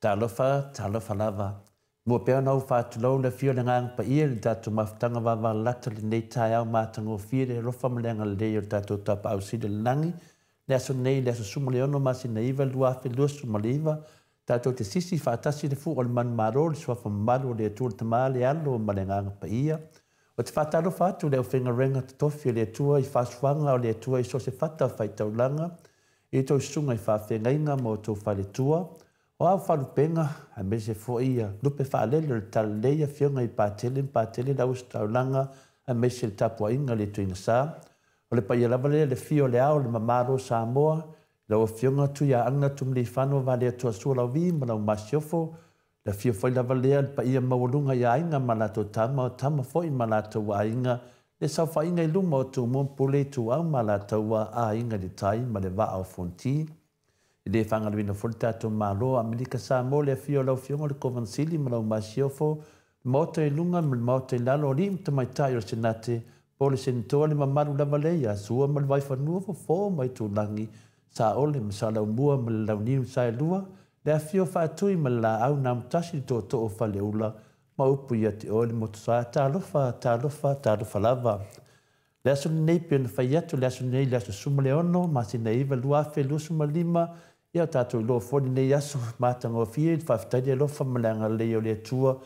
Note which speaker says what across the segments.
Speaker 1: Talofa, talofa lava. Mua pea ona ou faatulou le afio o le Agaga Paia i le tatou mafutaga vavalalata i lenei taeao matagofie i le alofa ma le agalelei o le tatou Tapaau Sili i le Lagi. Le aso nei, le aso 16 masina 9 2029, tatou te sisi faatasi le fua o le manumalo, le suafa mamalu o le Atua le Tama, le Alo ma le Agaga Paia. Ou te faatalofa atu i le aufaigaluega totofi o le Atua i faasoaga o le Atua i so o se fata faitaulaga, i tou susuga i faafeagaiga ma outou faletua, o ao faalupega, aemaise foi ia lupe faalele o le talalelei, afioga i Patele ma Patele le auositaulaga, aemaise le tapuaiga le tuiga sa. O le paia lava lea le fio le ao le mamalo Samoa, lau afioga Tuiaana Tumulifano Valeatua Sualauvi ma lau masiofo, le afio foi lava lea le paia maualuga i aiga ma latou tama, o tama foi ma latou aiga, le saofaiga i luma o Tumua ma Pule Ituau ma latou aiga i le tai ma le vaa o Fonoti. I le faagaluina foi le tatou Malo Amerika Samoa, le afio o lau afioga le Kovana Sili ma lau masiofo, le Maota i luga ma le Maota i lalo, alii ma tamaitai o le Senate, po o le Senetoa, le mamalu lava lea ia Sua ma le Vaifanua, Fofo ma Aitulagi, Saole ma Saleaaumua ma le Launiu Saelua, le afio Faatui ma le Laau na Amotasi, le Tootoo o Faleula, ma upu ia te oe le Motusa. Talofa, talofa, talofa lava. Le aso lenei pei ona fai atu, le aso lenei le aso 16 masina 9 2025, ia o tatou iloa foi lenei aso matagofie i le faafetai le alofa ma le agalelei o le Atua.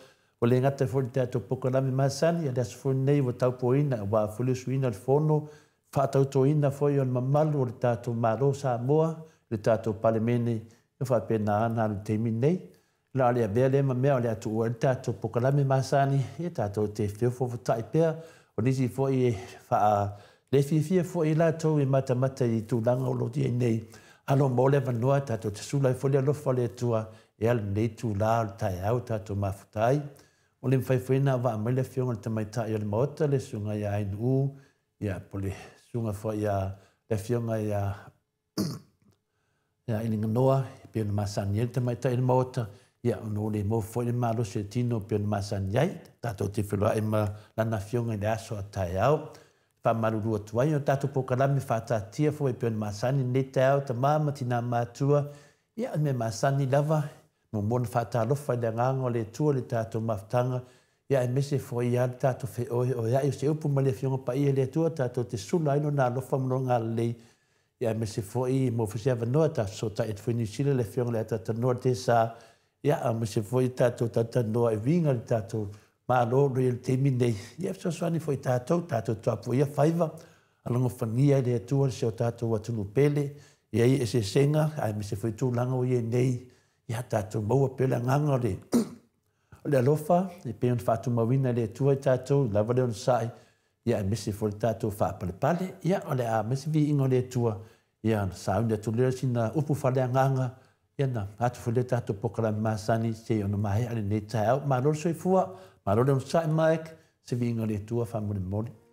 Speaker 1: Ua le gata foi le tatou polokalame masani, le aso foi lenei ua taupuaina aua foi le usuina o le fono, faatautoina foi o le mamalu o le tatou Malo Samoa, le tatou Palemene, e faapena ana alu i le taimi lenei. La o le avea lea ma mea o le atu ai le tatou polokalame masani, e tatou te feofofotai pea. O nisi foi e le fiafia foi i latou e matamata i tulaga o lo o i ai nei. Alo mo le avanoa tatou te sula ai foi le alofa o le Atua e ala lenei itula o le taeao tatou mafuta ai. O le mafai foi ona avaa mai le afioga i le tamaitai o le Maota, le susuga ia Ainuu, ia po le susuga foi ia le afioga ia Iliganoa, e pei ona masani ai le tamaitai o le Maota, ia ona ua le maua foi le malosi o le tino e pei ona masani ai. Tatou te feiloai ma lana afioga i le aso a taeao. Faamalulu atu ai o tatou polokalame faataatia foi e pei ona masani lenei taeao, tama ma tina matua, ia o le mea masani lava, muamua ona faatalofa i le agaga o le Atua i le tatou mafutaga. Ia aemaise foi lava le tatou feoeoeai o se upu ma le Afioga Paia i le Atua tatou te sula ai Lona alofa ma Lona agalelei. Ia aemaise foi mo foi se avanoa tatou fesootai atu foi i Niu Sila le Afioga i le Atatanoa le Tesa. Ia aemaise foi tatou talatalanoa e uiga i le tatou Malo o lo o i ai i le taimi lenei. Ia fesoasoani foi i tatou, tatou tapuaia faiva, alogofania e le Atua si o tatou atunuu pele, ia i eseesega, aemaise foi tulaga ua i ai nei, ia tatou maua pea le agaga o le O le alofa e pei ona faatumauina e le Atua i tatou, lava le onosai, ia aemaise foi le tatou faapalepale. Ia, o le a aumai se viiga o le Atua, ia ona sauni atu lea o sina upu faaleagaga, ia ona atu foi lea o tatou polokalame masani seia ona maea lenei taeao. Malo le soifua, malo le onosai Mike, se viiga o le Atua faamolemole.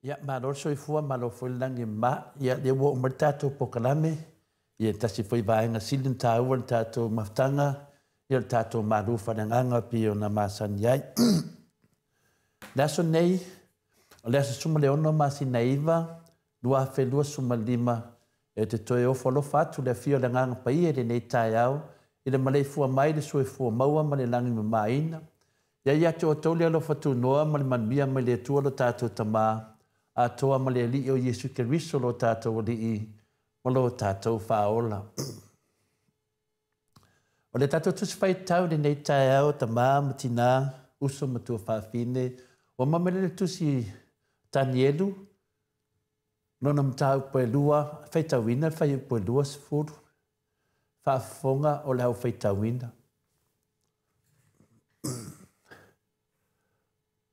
Speaker 1: Ia, malo le soifua, malo foi le lagi e mama. Ia, lea ua oo mai le tatou polokalame, ia tasi foi vaega sili ona taua i le tatou mafutaga, ia o le tatou malu faaleagaga pei ona masani ai. Le aso nei, o le aso 16 masina e 9, 2025, e te toe ofo alofa atu le afio o le Agaga Paia i lenei taeao, i le maleifua mai le soifua maua ma le lagi mamaina. Ia ia te outou le alofa tunoa ma le manuia mai le Atua lo tatou Tama, atoa ma le Alii o Iesu Keriso lo tatou Alii ma lo tatou Faaola. O le tatou Tusi Faitau i lenei taeao, tama ma tinā, uso ma tuafafine, ua mamale le Tusi Tanielu, lona mataupu e lua, faitauina le fuaiupu e 20, faafofoga o le au faitauina.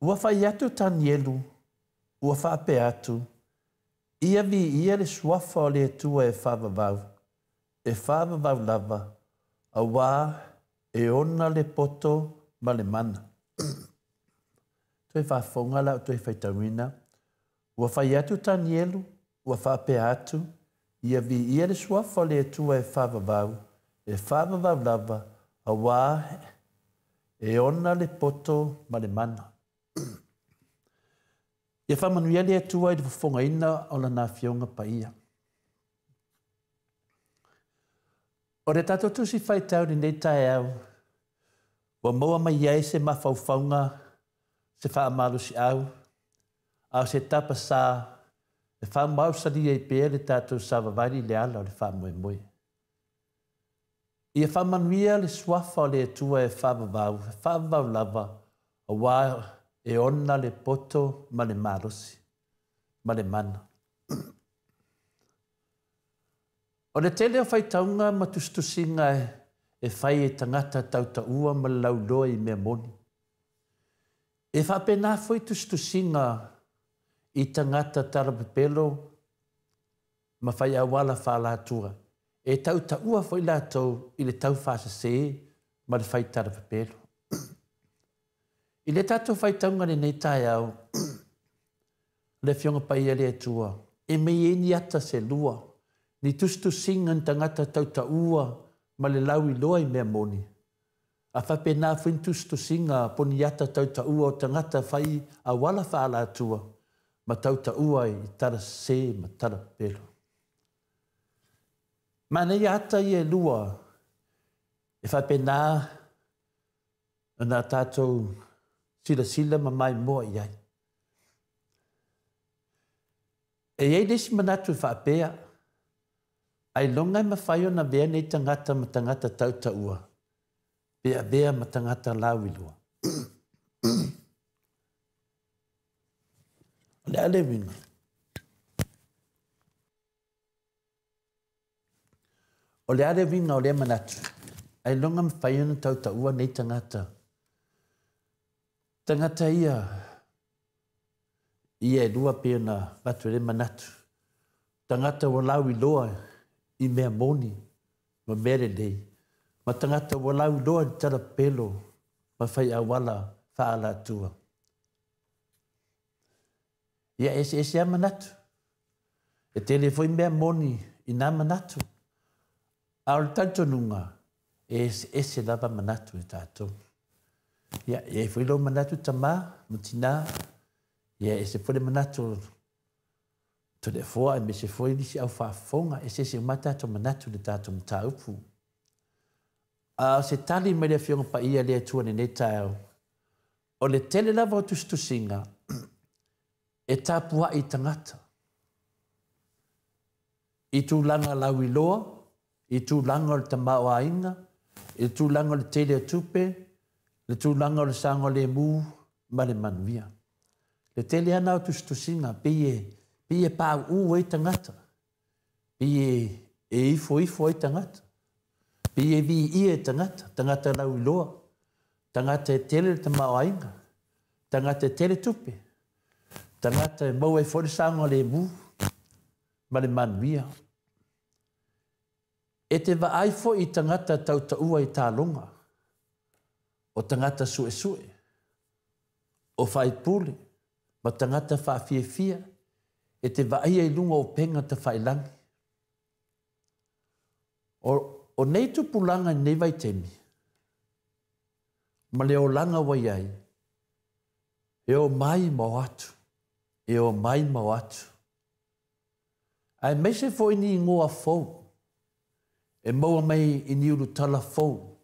Speaker 1: Ua fai atu Tanielu, ua faapea atu, Ia viia le suafa o le Atua e faavavau, e faavavau lava, auā e ona le poto ma le mana. Toe faafofoga la o toe faitauina, Ua fai atu Tanielu, ua faapea atu, Ia viia le suafa o le Atua e faavavau, e faavavau lava, auā e ona le poto ma le mana. Ia faamanuia le Atua i le fofogaina o Lana Afioga Paia. O le tatou Tusi Faitau i lenei taeao, ua maua mai ai se mafaufauga, se faamalosiau, a o se tapa sa e faamausali ai pea le tatou savavali i le ala o le faamoemoe. Ia faamanuia le suafa o le Atua e faavavau, e faavavau lava, auā e ona le poto ma le malosi ma le mana. O le tele o faitauga ma tusitusiga e fai e tagata tautaua ma le lauiloa i mea moni. E faapena foi tusitusiga i tagata talapepelo ma fai auala faalatua, e tautaua foi latou i le taufaasese ma le fai talapepelo. I le tatou faitauga i lenei taeao, le Afioga Paia le Atua, e mei ai ni ata se lua, ni tusitusiga ni tagata tautaua ma le lauiloa i mea moni. A faapena foi ni tusitusiga po ni ata tautaua o tagata fai auala faalatua ma tautaua i tala sese ma tala pepelo. Manaia ata ia e lua e faapena ona tatou silasila ma maimoa i ai. E i ai le isi manatu e faapea, ailoga e mafai ona avea nei tagata ma tagata tautaua, pe avea ma tagata lauiloa. O le a le uiga? O le a le uiga o lea manatu? Ailoga mafai ona tautaua nei tagata. Tagata ia, ia e lua pei ona avatu ai le manatu. Tagata ua lauiloa i mea moni ma mea lelei, ma tagata ua lauiloa i le talapelo ma fai auala faaalatua. Ia eseese lava manatu. E tele foi mea moni i nā manatu. A o le talitonuga, e eseese lava manatu e tatou. Ia, e i ai foi lou manatu tamā ma tinā, ia e ese foi le manatu o Toleafoa aemaise foi nisi au faafofoga, eseese uma lava tatou manatu i le tatou mataupu. A o se tali mai le Afioga Paia a le Atua i lenei taeao, o le tele lava o tusitusiga e tapuai i tagata, i tulaga lauiloa, i tulaga o le tamaoaiga, i le tulaga o le tele o tupe, le tulaga o le saogalemu ma le manuia. Le tele lava na o tusitusiga pei e, pei e pauu ai tagata, pei e, e ifoifo ai tagata, pei e viia e tagata, tagata lauiloa, tagata e tele le tamaoaiga, tagata e tele tupe, tagata e maua ai foi le saogalemu ma le manuia. E te vaai foi i tagata tautaua i taloga, o tagata suesue, o faipule ma tagata faafiafia E te vaaia i luga o upega tafailagi. O, o nei tupulaga i lenei vaitaimi, ma le olaga ua i ai, e o mai ma o atu, e o mai ma o atu. Aemaise foi ni igoa fou, e maua mai i ni ulutala fou,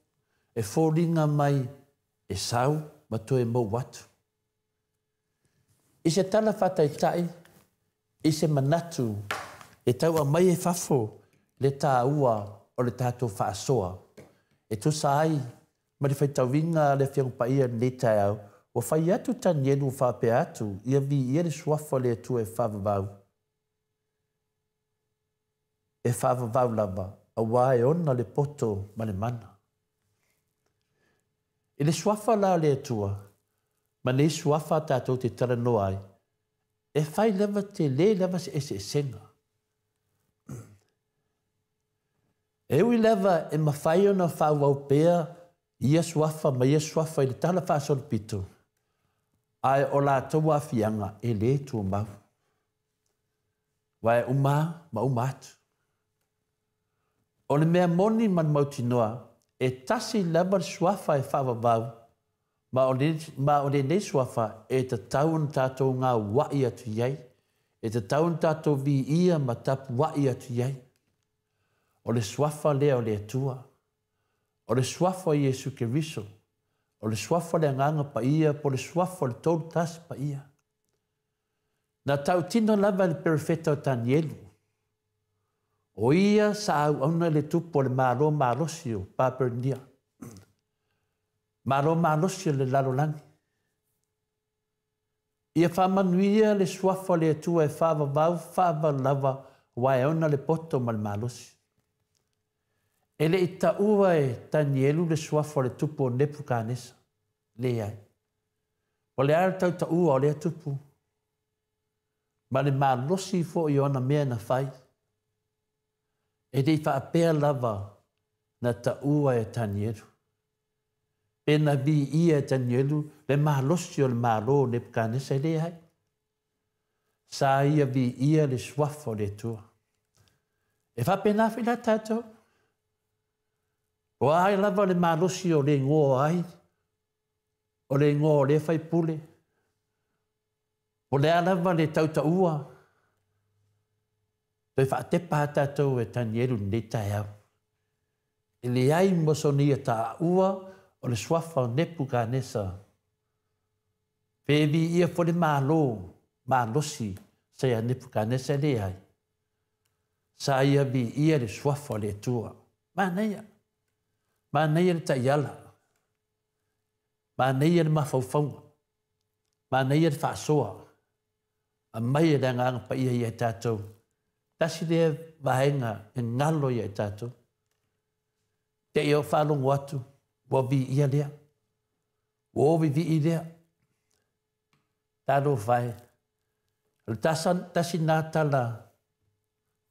Speaker 1: e foliga mai e sau ma toe mou atu. I se tala faataitai, i se manatu e tau aumai e fafo le taua o le tatou faasoa e tusa ai ma le faitauina a le Afioga Paia i lenei taeao, ua fai atu Tanielu ua faapea atu, Ia viia le Suafa o le Atua e faavavau, e faavavau lava, aua e ona le poto ma le mana. I le Suafa la o le Atua, ma nei Suafa tatou te talanoa ai, e fai lava tele lava se eseesega. E ui lava e mafai ona faaauau pea ia suafa ma ia suafa i le tala faasolopito, ae o latou aafiaga e le tumau. Aua e uma ma uma atu. O le mea moni ma le mautinoa, e tasi lava le suafa e faavavau, ma o, le, ma o lenei suafa e tatau ona tatou gaua'i atu i ai, e tatau ona tatou viia ma tapua'i atu i ai. O le suafa lea o le Atua. O le suafa o Iesu Keriso. O le suafa o le Agaga Paia po o le suafa o le Tolu Tasi Paia. Na tautino lava e le perofeta o Tanielu, o ia sa auauna i le tupu o le Malo malosi o Papelonia, Malo malosi o le lalolagi. Ia faamanuia le suafa o le Atua e faavavau faavavau lava aua e ona le poto ma le malosi. E le i taua e Tanielu le suafa o le tupu o Nepukanesa. Leai. O le a le tautaua o lea tupu ma le malosi foi o ana mea na fai. E le i faapea lava na taua e Tanielu. Pe na viia e Tanielu le malosi o le Malo o Nepukanesa, e leai. Sa ia viia le suafa o le Atua. E faapena foi la tatou. O a lava le malosi o le igoa ai, o le igoa o lea faipule, o le a lava le tautaua, toe faatepa a tatou e Tanielu lenei taeao. E leai mo sona ia taua o le suafa o Nepukanesa. Pe viia foi le Malo malosi sa ia Nepukanesa, e leai. Sa ia viia le suafa o le Atua. Manaia. Manaia le taiala. Manaia le mafaufauga. Manaia le faasoa. Aumai e le Agaga Paia ia i tatou. Tasi lea vaega e galo ia i tatou. Te i o faalogo atu, ua viia lea. Ua o vivii lea. Talofa e. O le tasi nā tala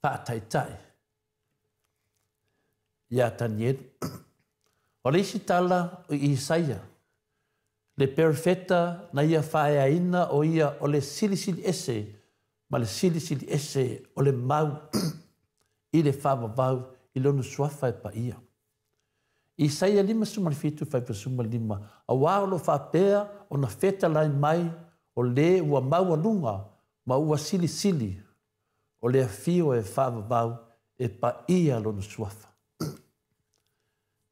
Speaker 1: faataitai ia Tanielu. O le isi tala o Isaia, le perofeta na ia faaeaina o ia o le Silisili Ese ma le Silisili Ese o le mau i le faavavau i lona suafa e paia. Isaia 57 45, Aua o lo o faapea ona fetalai mai o le ua maualuga ma ua silisili, o le afio e faavavau e paia lona suafa.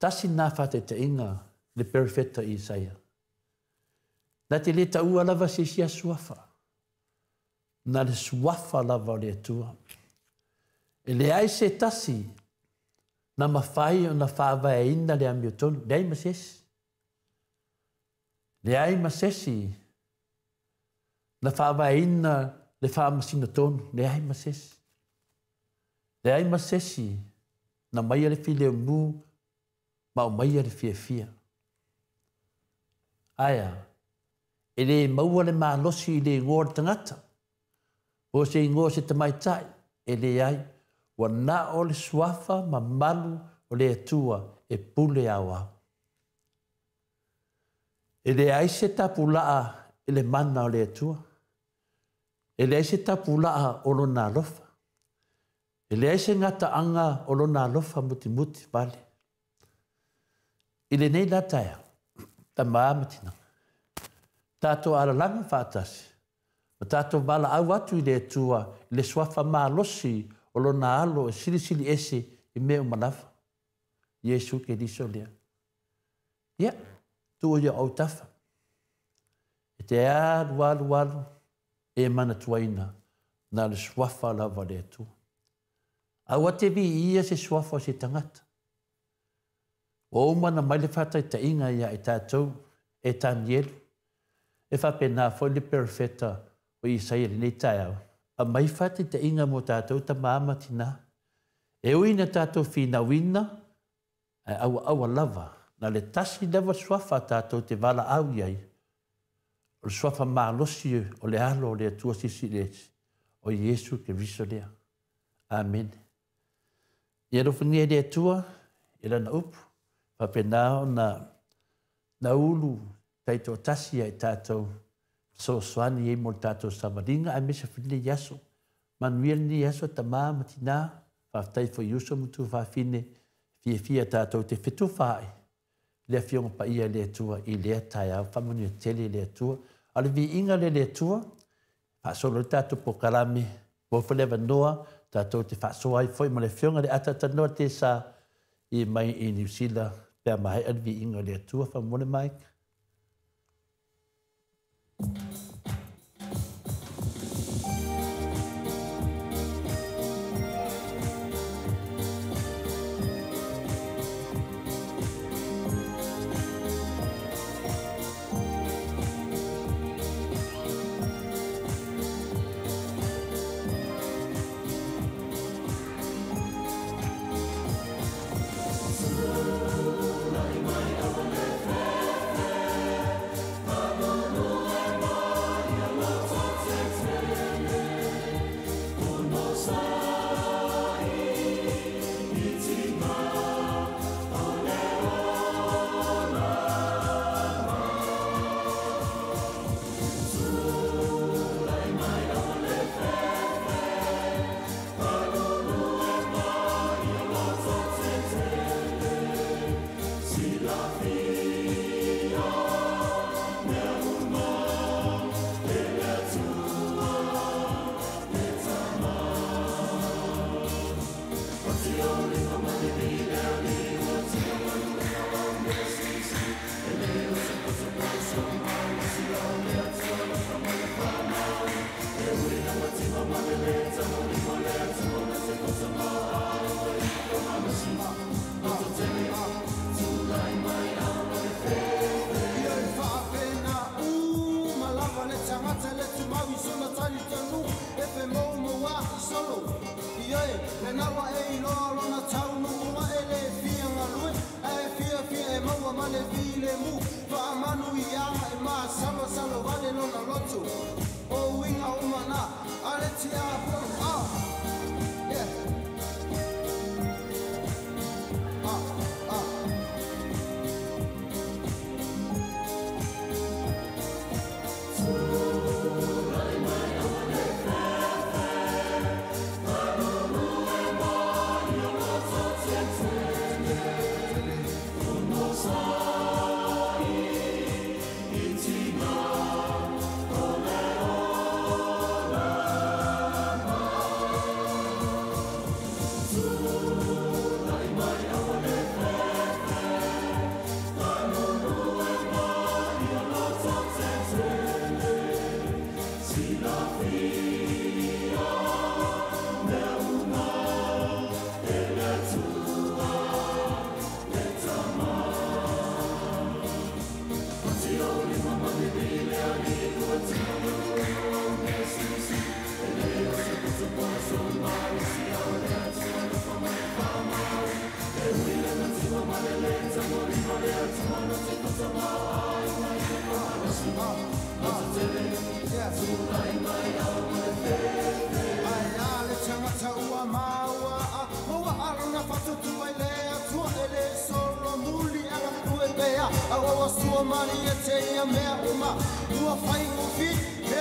Speaker 1: Tasi lena faataitaiga le perofeta Isaia. Na te le taua lava se isi suafa. Na le suafa lava o le Atua. E leai se tasi na mafai ona faavaeina le amiotonu. Leai ma se isi. Leai ma se isi na faavaeina le faamasino tonu. Leai ma se isi. Leai ma se isi na maia le filemu ma aumaia le fiafia. Ae a? E le maua le malosi i le igoa o le tagata, po o se igoa o se tamaitai, e leai, ua na o le suafa mamalu o le Atua e pule aoao. E leai se tapulaa i le mana o le Atua. E leai se tapulaa o lona alofa. E leai se gataaga o lona alofa mutimuti vale. I lenei la taeao, tamā ma tinā, tatou alalaga faatasi, ma tatou valaau atu i le Atua i le suafa malosi o lona alo e silisili ese i mea uma lava. Iesu Keriso lea. Ia, tuu i ou autafa. E te alu alu alu, e manatuaina na le suafa lava o le Atua. Aua te viia se suafa o se tagata. Ua uma ona mai le faataitaiga ia i tatou e Tanielu, e faapena foi le perofeta o Isaia i lenei taeao, aumai faataitaiga mo tatou tama ma tinā. E ui ina tatou finauina, ae auaaua lava, na le tasi lava suafa tatou te valaau i ai, o le suafa malosi o le alo o le Atua Silisili Ese, o Iesu Keriso lea. Amene. Ia alofagia e le Atua i lana upu, faapena ona naulu taitoatasi ia i tatou fesoasoani ai mo le tatou savaliga aemaise foi lenei aso. Manuia lenei aso tamā ma tinā, faafetai foi i uso ma tuafafine, fiafia tatou te fetufaai i le Afioga Paia i le Atua i lea taeao. Faamanuia tele i le Atua. A o le viiga lea i le Atua, faasolo ai le tatou polokalame, maua foi le avanoa tatou te faasoa ai foi ma le Afioga i le Ataatanoa Tesa i mai i Niu Sila pe a maea le viiga o le Atua. Faamolemole Mike.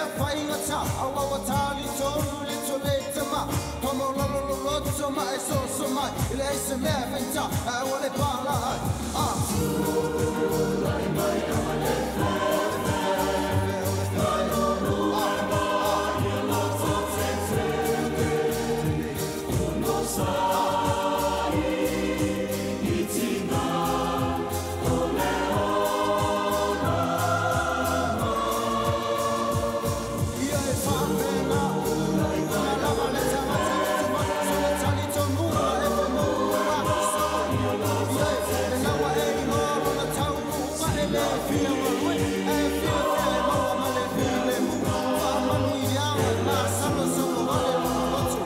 Speaker 2: mea faigata aua ua talitonu le toleta ma pamolololoto ma e soso mai e leai se mea e faigata ae ua le palaai Ia e faapena ona lava le tagata le tumaso le talitonuga e faamauga ia e lena ua e iloa lona taunuuga e lē fia galue ae fiafia e maua ma le filemu faamanuiaga e masalosalo ale lona loto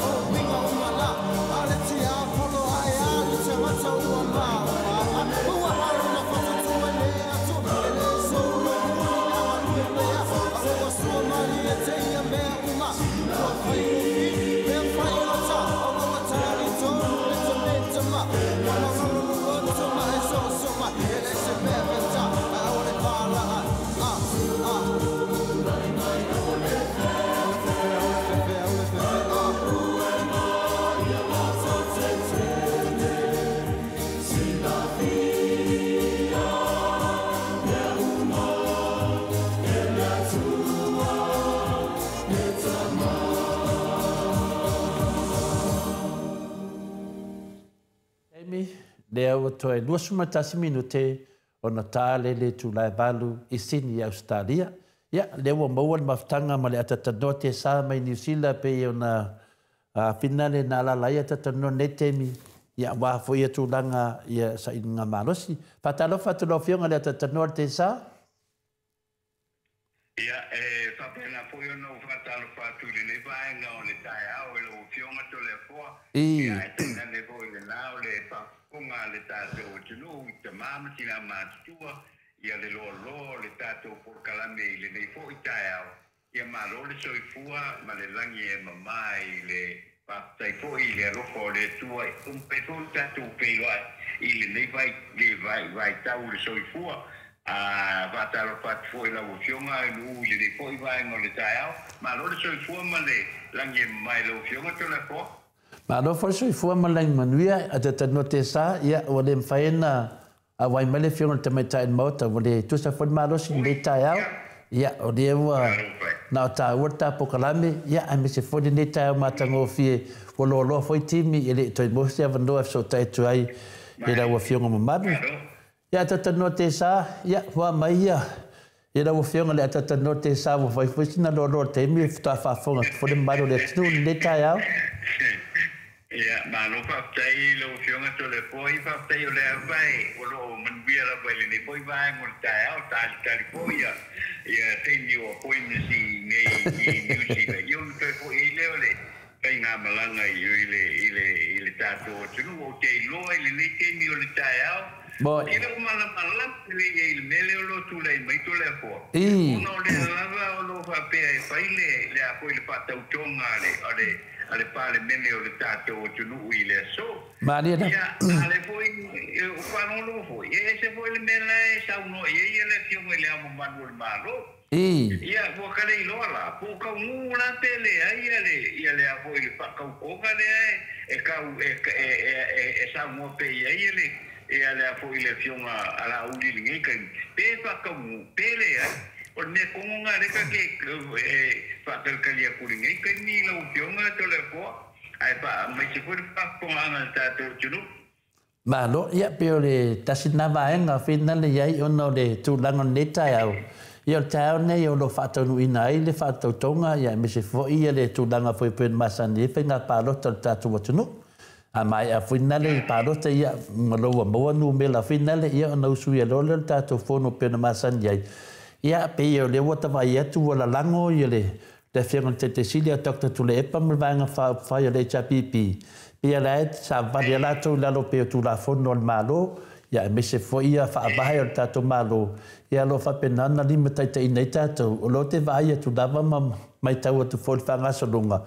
Speaker 2: o uiga uma la a le tiapolo ae a le tagata ua maoma'a ua alona fatutua le ato e lē solomuli na galue pea a ua sua malie teia mea uma ua faigofie mea faigata aua ua talitonu le toleta ma pamaulololoto ma e soso mai e leai se mea faigata ae aua le palaai Aule fefe, aule fefe, aule fefe,
Speaker 1: Taimi, lea ua toe 21 minute ona ta le le itula e 8 i Sydney, Ausetalia. Ia, lea ua maua le mafutaga ma le atatanoa tesa mai Niu Sila pei ona finale na alaala ai atatanoa i lenei taimi, ia, aua foi ia tulaga ia sailiga malosi. Faatalofa atu i lau Afioga i le atatanoa le tesa.
Speaker 3: Ia, e faapena foi ona ou faatalofa atu i lenei vaega o le taeao i lau Afioga Toleafoa, ia ae tainane foi lena o le faafofoga a le tatou atunuu i tama ma tina matutua, ia le loaloa o le tatou polokalame i lenei foi taeao. Ia malo le soifua ma le lagi e mama i le faafetai foi i le alofa o le Atua i umpe foi o tatou feiloai i lenei vai vaitau i le soifua. A faatalofa atu foi i lau Afioga Lu'u i lenei foi vaega o le taeao. Malo le soifua ma le lagi e mama i lau Afioga Toleafoa.
Speaker 1: Malo foi le soifua ma le lagi manuia, a Tata Tesa, ia ua le mafai ona auai mai le Afioga i le Tamaitai o le Maota, ua le tusa foi le malosi i lenei taeao. Ia, o lea ua na o taua le ta polokalame, ia, aemaise foi lenei taeao matagofie, ua loaloa foi timi e le i toe maua se avanoa e fesootai atu ai i lau Afioga mamalu. Ia, Tata Tesa, ia, ua mai ia i lau Afioga le Tata Tesa, ua fai foi sina loaloa o le taimi faatoa faafofoga atu foi le mamalu o le atunuu i lenei taeao.
Speaker 3: Ia, malo faafetai i lau Afioga Toleafoa. Ia faafetai o lea lava e o lo o manuia lava i lenei foi vaega o le taeao, talitali foi ia ia taimi o appointments i nei i Niu Sila, ia ona toe foi ai lea o le faigamalaga i i le i le i le tatou atunuu. Ou te iloa i lenei taimi o le taeao,
Speaker 1: Moi.
Speaker 3: e le o malamalama lelei ai i le mea lea o lo o tulai mai Toleafoa, ona o lea lava o lo o faapea e fai le le a foi le faatautoga a le a le a le Palemene o le tatou atunuu i le aso.
Speaker 1: Malie lava.
Speaker 3: Ia, a o lea foi ua faalogologo foi, e ese foi le mea la e saunoa i ai le Afioga i Le Ao Mamalu o le Malo. Ia, ua kale iloa la, po o taugū la pe leai ia le, ia le a foi le faatautoga lea e tau, e, e, e, e saunoa pea i ai le, ia le a foi le Afioga a Laauli i lenei taimi, pe faataugū pe leai. O le mea tonu lena lea ta te e faatalitali atu i lenei taimi i lau Afioga Toleafoa, ae aemaise foi le faafofogaaga a le tatou atunuu.
Speaker 1: Malo, ia pei o le tasi lena vaega finale i ai ona o le tulaga o lenei taeao. Ia o le taeao lenei o lo o faataunuuina ai le faatautoga ia aemaise foi ia le tulaga foi pei ona masani ai faiga palota a le tatou atunuu. A maea finale le palota ia ma lou ua maua numera finale ia ona usuia loa lea o le tatou fono pei ona masani ai. Ia pei o lea ua ta vaai atu ua lalago ia le le Afioga i le Taitai Sili a Doctor Tuilaepa ma le Vaega Faaupufai o le HRPP, pei o la e savavali lava latou i lalo pei o Tulafono a le Malo, ia aemaise foi ia Faavae o le tatou Malo, ia o lo o faapena ona limataitaiina ai tatou. O lea ou te vaai atu lava ma matau atu foi i le faagasologa,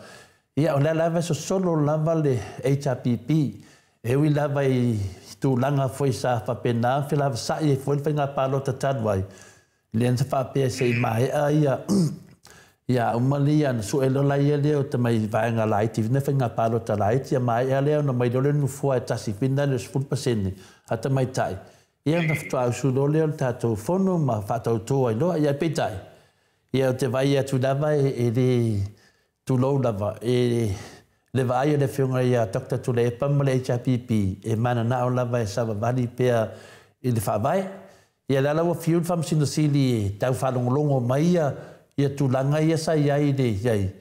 Speaker 1: ia o lea lava e sosolo lava le HRPP, e ui lava i tulaga foi sa faapena ona felavasai ai foi le faiga palota talu ai, lea na faapea se i maea ia Ia, uma lea ona sue loa laia lea o tamai vaega laiti foi lea faiga palota laiti, ia maea lea ona omai loa lea o le nofoa e tasi foi lea o le 10% a tamaitai, ia ona faatoa usu loa lea o le tatou fono ma faatauto ai loa. Ia peitai, ia ou te vaai atu lava e le tulou lava, e le vaai a le Afioga ia Dr. Tuilaepa ma le HRPP e mananao lava e savavali pea i le faavae. Ia lea la ua fiu le Faamasino Sili e tau faalogologo mai ia tulaga ia sa i ai le i ai.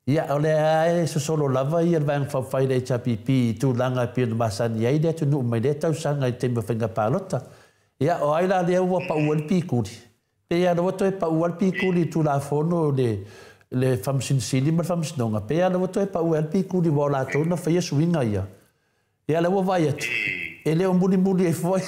Speaker 1: Ia o lea e sosolo lava ia le Vaega Faaupufai i le HRPP i tulaga e pei ona masani ai le atunuu mai lea tausaga i le taimi o faiga palota. Ia o ai la lea ua pau ai le pikuli? Pei lava ua toe pau ai le pikuli i Tulafono le Faamasino Sili ma le Faamasinoga, pei lava ua toe pau ai le pikuli aua o latou na faia suiga ia. Ia lea ua vaai atu, e le o mulimuli ai foi.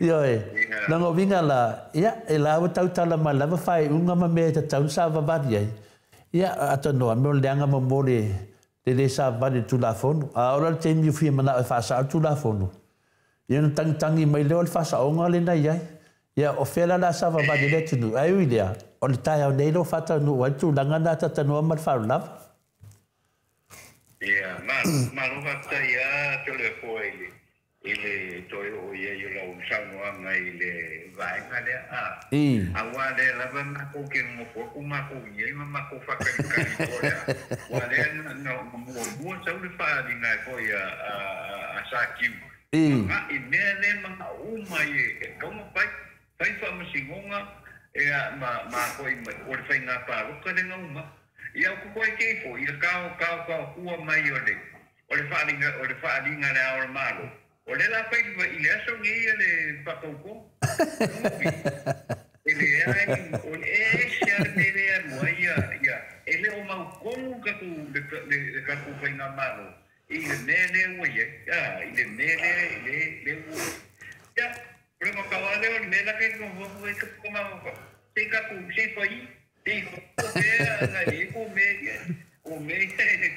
Speaker 1: Ioe, lona uiga la, ia, e la ua tautala mai lava faaiuga ma mea e tatau ona savavali ai. Ia, atonu lava, o le leaga mo le le savavali i le Tulafono. A oo la i le taimi ua fia manao e faasao le Tulafono, ia ona tagitagi mai lea o le faasaoga lea na i ai. Ia, o fea la o le a savavali ai le atunuu? Ae ui i lea, o le taeao nei lea ua faataunuu ai le tulaga lena talatalanoa ma le faaaloalo.
Speaker 3: Ia, malo faafetai lava Toleafoa i le i le toe oo i ai o lau saunoaga i le vaega lea, a, aua lea lava matou te nonofo atu matou i ai ma matou faatalitali po o le a, aua lea na na muamua sau le faaaliga ai foi a a a Satiu, mana'i mea lea e mana'o uma ai e tatau ona fai, fai faamasinoga, ia ma ma foi ma o le faiga palota lea na uma. Ia ou te toe kei foi i le kao kao kao tua mai o le o le faaaliga o le faaaliga a le Ao o le Malo, o lea la fai i le aso nei ia le faatauto. Lona uiga, e leai o le ese lava le mea lea e alu ai ia ia e le o mautonu le tatou le le le tatou faigamalo i le mea lea ua i ai, a, i le mea lea lea lea ua ia o le makau lava lea o le mea la ke nofonofu ai ka mafaufau, se i tatou se i fai Te pea na i ko me ia, o me ia,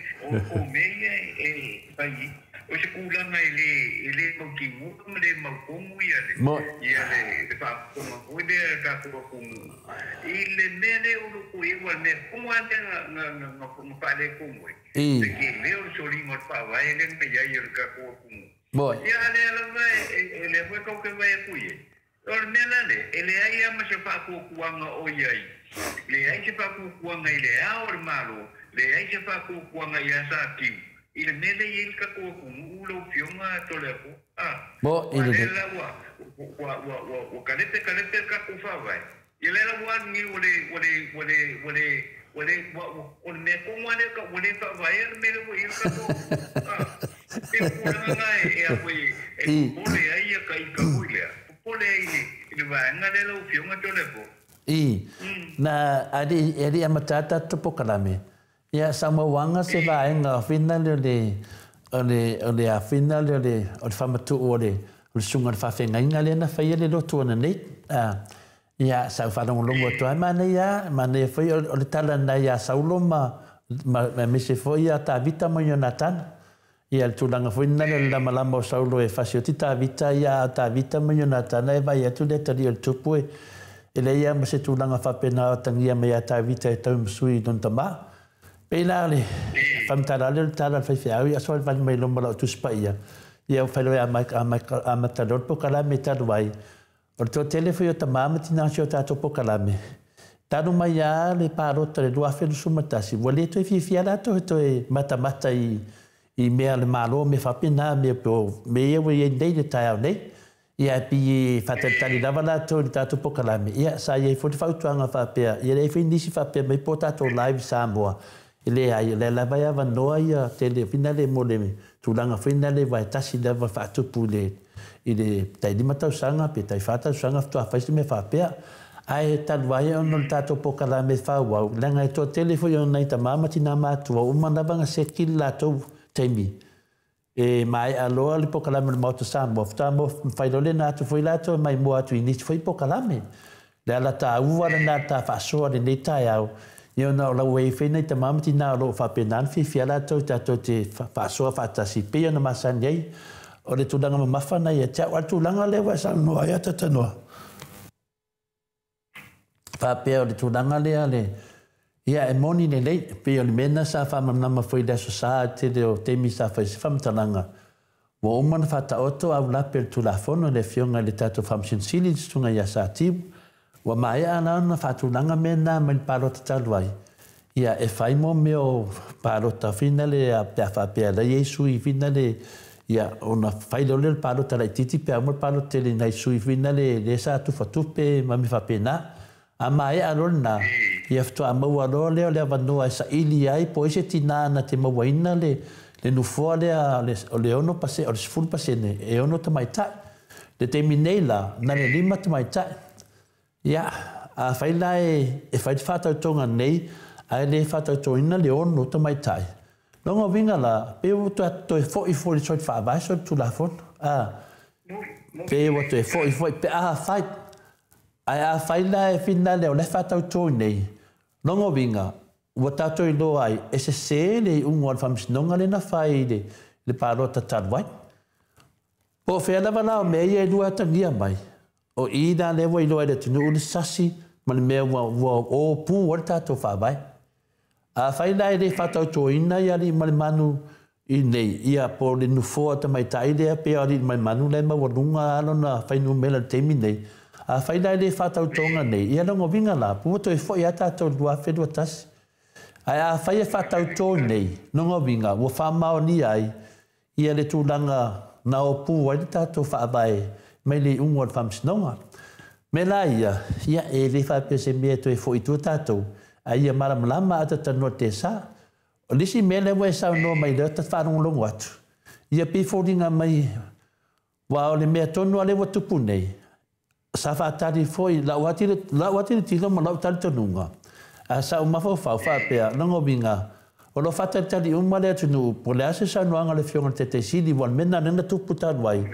Speaker 3: o me ia e fai o se tulaga e le e le mautinoa ma le mautonu ia le ia le le faafofoga foi lea a le tatou atunuu i le mea lea o lo o i ai aua o le mea tonu lava lea na na na na faaletonu ai le tele o le soliga o le faavae lea na i ai o le tatou atunuu. Ia a lea lava e lea foi tou te vaai atu i ai. O le mea la lea, e leai lava ma se faatuatuaga o i ai, leai se faatuatuaga i le Ao o le Malo, leai se faatuatuaga ia Satiu, i le mea lea e i ai le tatou atunuu lau Afioga Toleafoa. Aua lea la ua, ua, ua, ua, ua kalepe kalepe le tatou Faavae, ia lea la ua alu nei ua le, ua le, ua le, ua le, ua le, ua, ua, o le mea tonu lava lea ua le faavaea le mea lea ua i ai le tatou atunuu. E pei o tulaga na e, e, e, e popole ai ia ka ita foi lea. Popole ai i le vaega lea lau Afioga Toleafoa.
Speaker 1: I, na e alii amata tatou polokalame, ia sa mauaga se vaega fina lea o le, o le, o le a fina lea o le, o le faamatuu o le, o le susuga i le faafeagaiga lea na faia le lotu ananei. A, ia, sa ou faalogologo atu ai, manaia, manaia foi o le tala na ia Saulo ma, ma, aemaise foi ia Tavita ma Ionatana. Ia, le tulaga foi lena le lamalama o Saulo e fasioti Tavita, ia, a o Tavita ma Ionatana e vaai atu le atalii o le tupu e leai lava ma se tulaga faapena o atagia mai ia Tavita e tau ma sui i lona tama. Pei la o le faamatala lea o le tala a le faifeau, ia aso vale mai loma o lau Tusi Paia, ia ua failoa e amata loa le polokalame talu ai. O le toatele foi o tamā ma tinā o si o tatou polokalame, talu mai lava le palota i le 2021, ua le toe fiafia latou e toe matamata i i mea a le Malo, mea faapena, mea po o mea ia ua i ai nei i le taeao nei. Ia ae pei e faatalitali lava latou i le tatou polokalame, ia sa i ai foi le fautuaga faapea, ia leai foi nisi faapea mai po o tatou live i Samoa, e leai, o lea lava e avanoa ia tele foi lea mo le tulaga foi lea aua e tasi lava faatupu i le i le tai 5 tausaga pe tai 4 tausaga faatoa fai se mea faapea. Ae talu ai ona o le tatou polokalame faaauau, leaga e toatele foi o nai tama ma tinā matua ua uma lava ona seki le latou taimi e maea loa le polokalame o le Maota Samoa, faatoa mafai loa lena atu foi latou e maimoa atu i nisi foi polokalame. Le ala taua lena ta faasoa lenei taeao, ia ona o la ua i ai foi nai tama ma tinā o lo o faapena ona fiafia latou tatou te faasoa faatasi pei ona masani ai. O le tulaga mamafa lena ia te au. A o le tulaga lea ua e saunoa ai a Tanoa, Faapea o le tulaga lea le ia e moni lelei, pei o le mea lena sa faamalamalama foi i le Aso Sa i le tele o taimi sa fai ai se faamatalaga, ua uma ona faataoto aulape o le Tulafono i le Afioga i le tatou Faamasino Sili le Susuga ia Satiu. Ua maea la ona faatulaga mea na mai le palota talu ai, ia e fai mo mea o palota finale pe a faapea la i ai sui finale, ia ona fai lea o le palota laitiiti pe a uma le palota tele i nai sui finale lea sa tufatupe ma mea faapena. A maea loa lena, ia faatoa maua loa lea o le avanoa e saili ai po o ai se tinā na te mauaina le nofoa lea o le 6%, o le 10% e 6 tamaitai. Le taimi nei la, na le 5 tamaitai. Ia, afai la e fai le faatautoga nei ae le faatautoina le 6 tamaitai, lona uiga la, pei ua toe foi foi i le soli faavae soli Tulafono. Pei ua toe foi foi pe a fai. Ae afai la e finale o le faatautoi nei, lona uiga, ua tatou iloa ai e sese le iuga o le Faamasinoga lea na fai i le palota talu ai. Po o fea lava la o mea ia e lua atagia mai, o i la lea ua iloa i le atunuu le sasi ma le mea ua o pu ai le tatou faavae. Afai la e le faatautoina ia alii ma le manu i nei, ia po o le nofoa tamaitai lea pe o alii ma le manu la e maualuga lona fuainumera i le taimi nei, afai la e le faatautoga nei, ia lona uiga la, ua toe foi lava tatou i le 2021. Ae afai e faatautō nei, lona uiga, ua faamaonia ai ia le tulaga na opu ai le tatou faavae mai le iuga o le Faamasinoga. Me la ia, ia e le faapea se mea e toe foi i tua tatou, a ia malamalama a tatanoa te sa. O le isi mea lea ua e saunoa mai lea ta faalogologo atu, ia pei foliga mai, aua o le mea tonu lava lea ua tupu nei, sa faatali foi lau atilotilo ma lau talitonuga, a sa ou mafaufau faapea, lona uiga, o lo o faatalitali uma le atunuu, po o le a se saunoaga a le Afioga i le Taitai Sili, ua o le mea lena lea na tupu talu ai,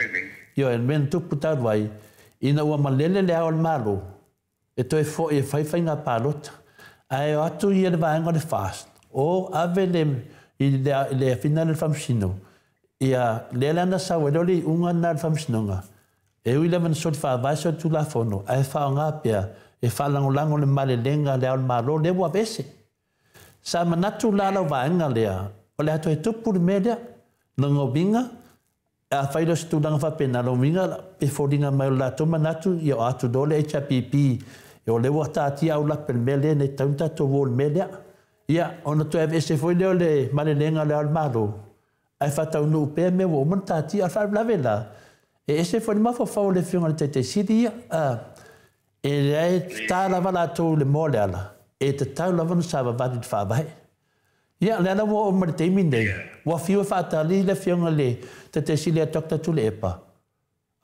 Speaker 1: ioe, o le mea na tupu talu ai, ina ua malele le ao o le Malo, e toe foi e fai faiga palota. Ae o atu ia le vaega o le FAST, o ave le, i le afina le Faamasino, ia lea la na sau ai lea o le iuga lena o le Faamasinoga, e ui lava na soli faavae soli Tulafono, ae faaaoga pea e faalagolago le malelega a le ao o le Malo lea ua aveese. Sa manatu la lau vaega lea, o le a toe tupu le mea lea. Lona uiga, afai loa se tulaga faapena, lona uiga pe foliga mai o le latou manatu, ia o atu loa le HRPP, o lea ua taatia aulape le mea lea, nei tatau ona tatou o i le mea lea. Ia, ona toe aveese foi lea o le malelega a le ao o le Malo, ae faataunuu pea mea ua uma ona taatia. O le faalavelave la, e ese foi le mafaufau o le Afioga i le Taitai Sili ia, e leai ta lava latou i le moa o le ala, e tatau lava ona savavali i le faavae. Ia, lea la ua oo mai le taimi nei, ua fiu e faatali le Afioga i le Taitai Sili a Dr. Tuilaepa,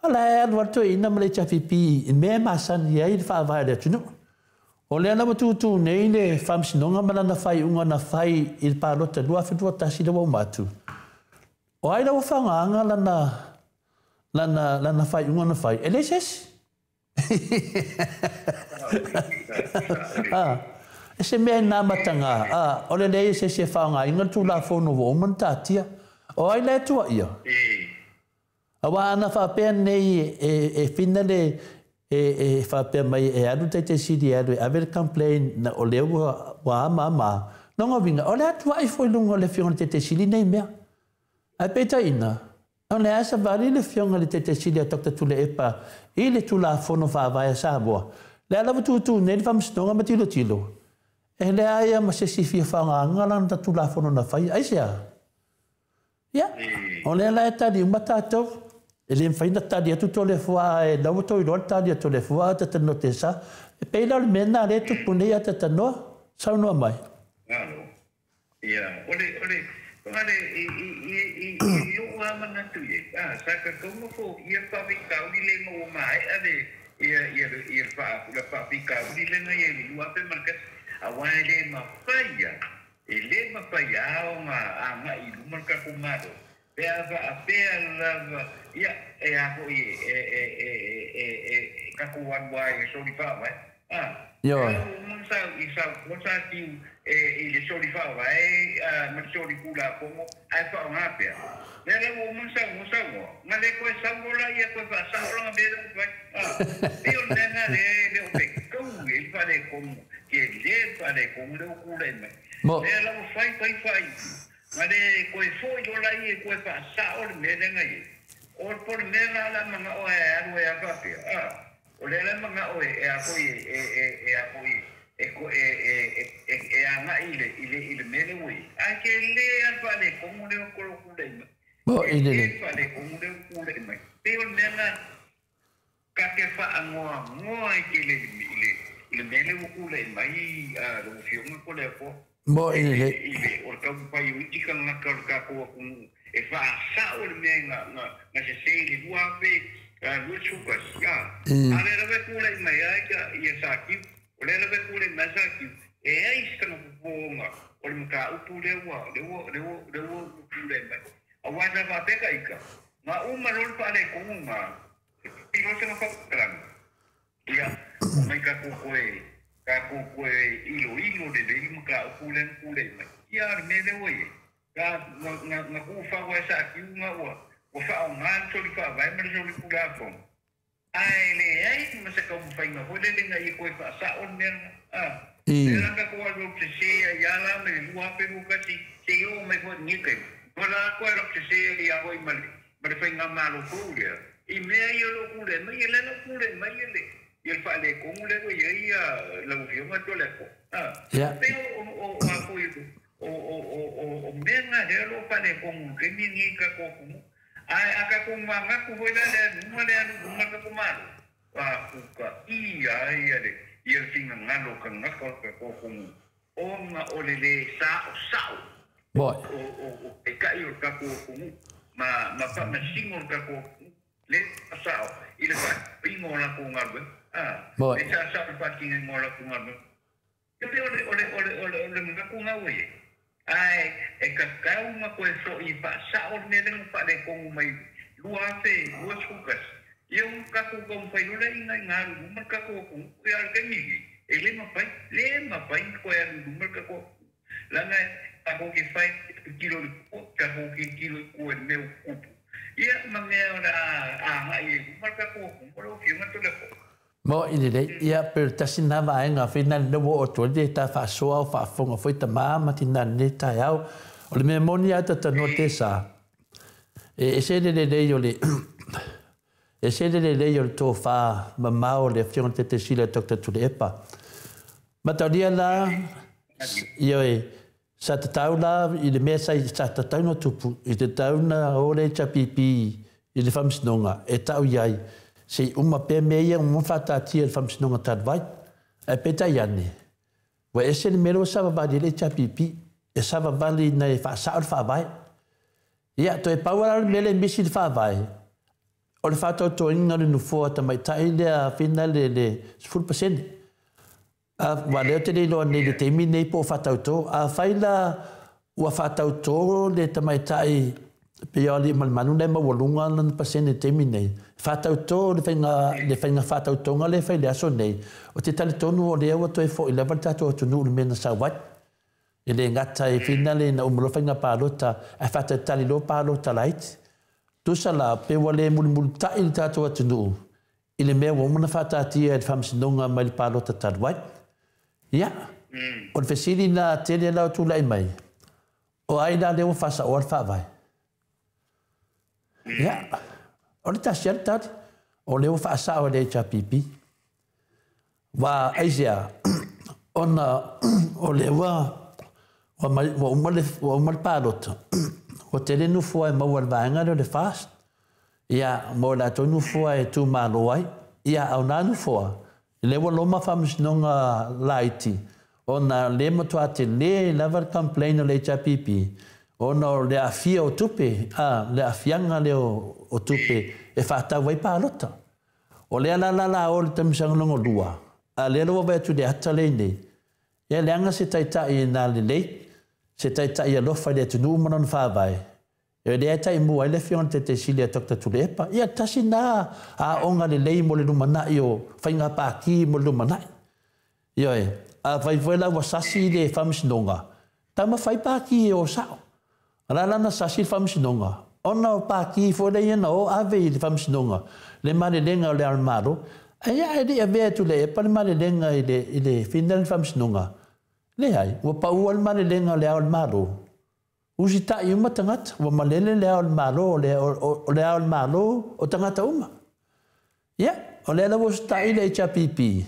Speaker 1: a la e alu atu toeaina ma le HRPP i mea e masani ai le faavae o le atunuu. O lea la ua tutu nei le Faamasinoga ma lana faaiuga na fai i le palota 2021 lea ua uma atu. O ai la ua faaaogaina lana faaiuga na fai? E leai se isi. E se mea e na mataga, o le leai o se isi e faaaogaina le Tulafono ua uma ona taatia. O ai la e tuaia? Aua ana faapea nei e fina le e faapea mai e alu le Taitai Sili e alu e ave le complaint na o lea ua ama ama. Lona uiga, o le a tuai foi i luga o le Afioga i le Taitai Sili nei mea. Ae peitaiina, o le a savali le Afioga i le Taitai Sili a Dr. Tuilaepa i le Tulafono Faavae a Samoa. Lea lava tutu nei le Faamasinoga ma tilotilo, e leai ma se isi fia faaaogaina lana Tulafono na fai. Aisea? Ia, o lea la e tali uma tatou. E le mafai ona tali atu Toleafoa e la ua toe iloa le tali a Toleafoa a tatanoa te sa. E pei la o le mea lena lea e tupu nei a tatanoa. Saunoa mai.
Speaker 3: Malo. Ia, o le, fagale, i o'u lava manatu i ai, sa tatau ma fo'ia faafitauli le ma ua mae'a le ia ia ia le faafitauli lena ia i le 2001, auā e lē mafai a e lē mafai a ona aga'i i luma le tatou Malo pe a faapea lava ia e a fo'i e tatou alu ai e soli faavae
Speaker 1: Ioe.
Speaker 3: uma sa i sa sa tiu e i le soli faavae ma le soli Tulafono ae faaaoga pea lea la ua uma saunoa saunoa na le toe saunoa laia toe faasao lana mea lea ua fai pei o le mea lena le o fetau ai le faaletonu tele le faaletonu lea ua tulai mai
Speaker 1: Mo.
Speaker 3: Lea la ua fai fai faaitu ma le toe fo'i loa laia e toe fa'asa'o le mea lea na iai o po le mea la la mana'o e alu ai a faapea a o lea la mana'o e a foi e a foi e e e aga'i i le i le i le mea lea ua iai ae tele a le faaletonu lea ua kolo tulai mai
Speaker 1: Mo i
Speaker 3: tele
Speaker 1: lelei.
Speaker 3: Le faaletonu lea ua tulai mai pei o le mea na ka te faanoanoa ai tele i le i le mea lea ua tulai mai a lau Afioga Toleafoa
Speaker 1: Mo
Speaker 3: e
Speaker 1: i
Speaker 3: e
Speaker 1: lelei.
Speaker 3: I le o le taumafai o isi tagata o le tatou atunuu e faasa'o le mea na na na sesē i le 2021 a a lea lava e tulai mai ai ia Satiu o lea lava e tulai mai Satiu e ai se kana popōga o le mataupu lea ua lea ua lea ua lea ua tulai mai auā sa faapea ka ita na uma loa le faaletonu na e pili loa sena faamatalaga ia omai tatou toe tatou toe iloilo lelei le mataupu lea na tulai mai ia le mea lea ua iai na na na tuufau ai Satiu na ua ua faaaogā le soli faavae ma le soli tulafono ae leai ma se taumafaiga foi lele ina ia toe faasa'o le mea lena a lea la tatou alu alu sesē ai a la me le 2021 seia oo mai foi i lenei taimi ua la toe alu atu sesē ai a foi ma le ma le faigamalo fou lea i mea ia o loo tulai mai ia lea la ua tulai mai ia le ia le faaletonu lea ua iai ia lau Afioga Toleafoa a pei o o o a foi o o o o o mea na lea o loo faaletonu i le taimi lenei i tatou atunuu ae a tatou manatu foi la le alu i luma le alu i luma le tatou Malo a tukaia ai ia le ia le finagalo o tagata o le tatou atunuu ona o le lē saosao
Speaker 1: Mo.
Speaker 3: O o o taitai o le tatou atunuu ma ma faamasino o le tatou atunuu le saosao i le faatinoina o latou galuega a
Speaker 1: Mo.
Speaker 3: le saosao i le faatinoina o latou galuega e pei o le o le o le o le o le manatu na ua iai ae e tatau ona toe fo'i e faasa'o le mea lea na faaletonu mai 2021 ia ona tatou taumafai loa lea ina ina alu i luma le tatou atunuu ia a o le taimi lenei e lē mafai lē mafai ona toe alu i luma le tatou atunuu leaga tatou te fai tilotilo i tua tatou tilotilo i tua i le mea ua tutupu ia ma mea o le a agai ai i luma le tatou atunuu lau Afioga Toleafoa.
Speaker 1: Mo i lelei. Ia, pe o le tasi lena vaega foi lena lea ua oo atu ai le ta faasoa o faafofoga foi tama ma tina i lenei taeao. O le mea moni lava talanoa Tesa, e ese le lelei o le ese le lelei o le tofa mamao o le Afioga i le Taitaisili a Doctor Tuilaepa. Mataulia la, ioe, sa tatau la i le mea sa, sa tatau ona tupu, i tatau ona o le HRPP i le Faamasinoga e tau i ai, se i uma pea mea ia ua faataatia e le Faamasinoga talu ai. Ae peitai ane, ua ese le mea lea ua savavali ai le HRPP, e savavali ina ia faasao le Faavae. Ia, toe pau lava la le mea lea e misi i le Faavae, o le faatautoina o le nofoa tamaitai lea fina le, le 10%. Aua lea ou te le iloa nei i le taimi nei po o faatauto. Afai la ua faatauto le tamaitai pei o Aliimalemanu lena e maualuga lana pasene i le taimi nei, faatauto le faiga, le faiga faatautoga lea e fai i le aso nei, ou te talitonu o lea ua toe foi lava le tatou atunuu i le mea na sau ai. E le gata i finale ina uma loa faiga palota ae faatalitali loa palota laiti. Tusa la, pe ua le mulimulitai le tatou atunuu i le mea ua uma ona faataatia e le Faamasinoga mai le palota talu ai. Ia, o le fesili la tele la o tulai mai, o ai la lea ua faasaoa le Faavae? Ia, o le tasi lava le tali, o lea ua faasao e le HRPP. Ua aisea? Ona o lea ua ua uma le ua uma le palota, ua tele nofoa e maua e le vaega lea o le FAST. Ia, mo latou nofoa e tumalo ai. Ia, a o na nofoa, lea ua loma faamasinoga laiti, ona lea matua tele lava le complain a le HRPP, ona o le aafia o tupe, a, le aafiaga lea o tupe e faatau ai palota. O lea la la la o le taumasaga lona lua, a lea la ua vaai atu i le ata lea i nei, ia leaga se taitai na lelei, se taitai alofa i le atunuu ma lona faavae, e lea e taimua ai le Afioga i le Taitaisili a Doctor Tuilaepa. Ia, tasi lena aoga lelei mo le lumanai o faiga pākī mo le lumanai. Ioe, afai foi la ua sasi le Faamasinoga, taumafai pākī e o sao. O le a la na sasi le Faamasinoga? Ona o pākī foi lea ia na o ave i le Faamasinoga, le malelega o le Ao o le Malo. Ae ia e le i avea e Tuilaepa le malelega i le finale o le Faamasinoga. Leai, ua paua le malelega o le Ao o le Malo. Usitai uma tagata, ua malele le Ao o le Malo, o le Ao o le Malo o tagata uma. Ia, o lea la ua usitai le HRPP.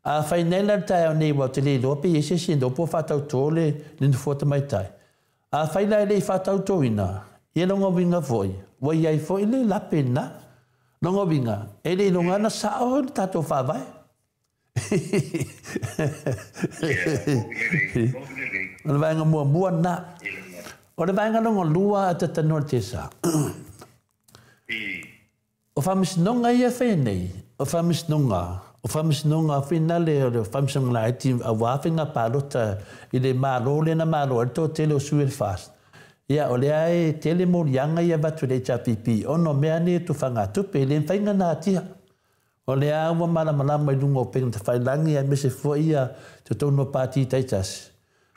Speaker 1: Afai nei la le taeao nei ua ou te le iloa pe i ai se isi po o faatauto le nofoa tamaitai. Afai la e le i faatautoina, ia lona uiga foi, ua i ai foi le lape lena. Lona uiga, e le iloga ona sao le tatou faavae. O le vaega muamua lena. O le vaega lona lua a Tatanoa le Tesa. O faamasinoga ia e faia nei, o faamasinoga, o faamasinoga finale o le faamasinoga laiti aua faiga palota i le Malo lea na malo ai le toatele o sui o le FAST. Ia, o lea e tele moliaga ia avatu i le HRPP ona o mea nei o tufagatupe, e le mafai ona natia. O lea ua malamalama i luga o upega tafailagi aemaise foi ia totonu o pati taitasi.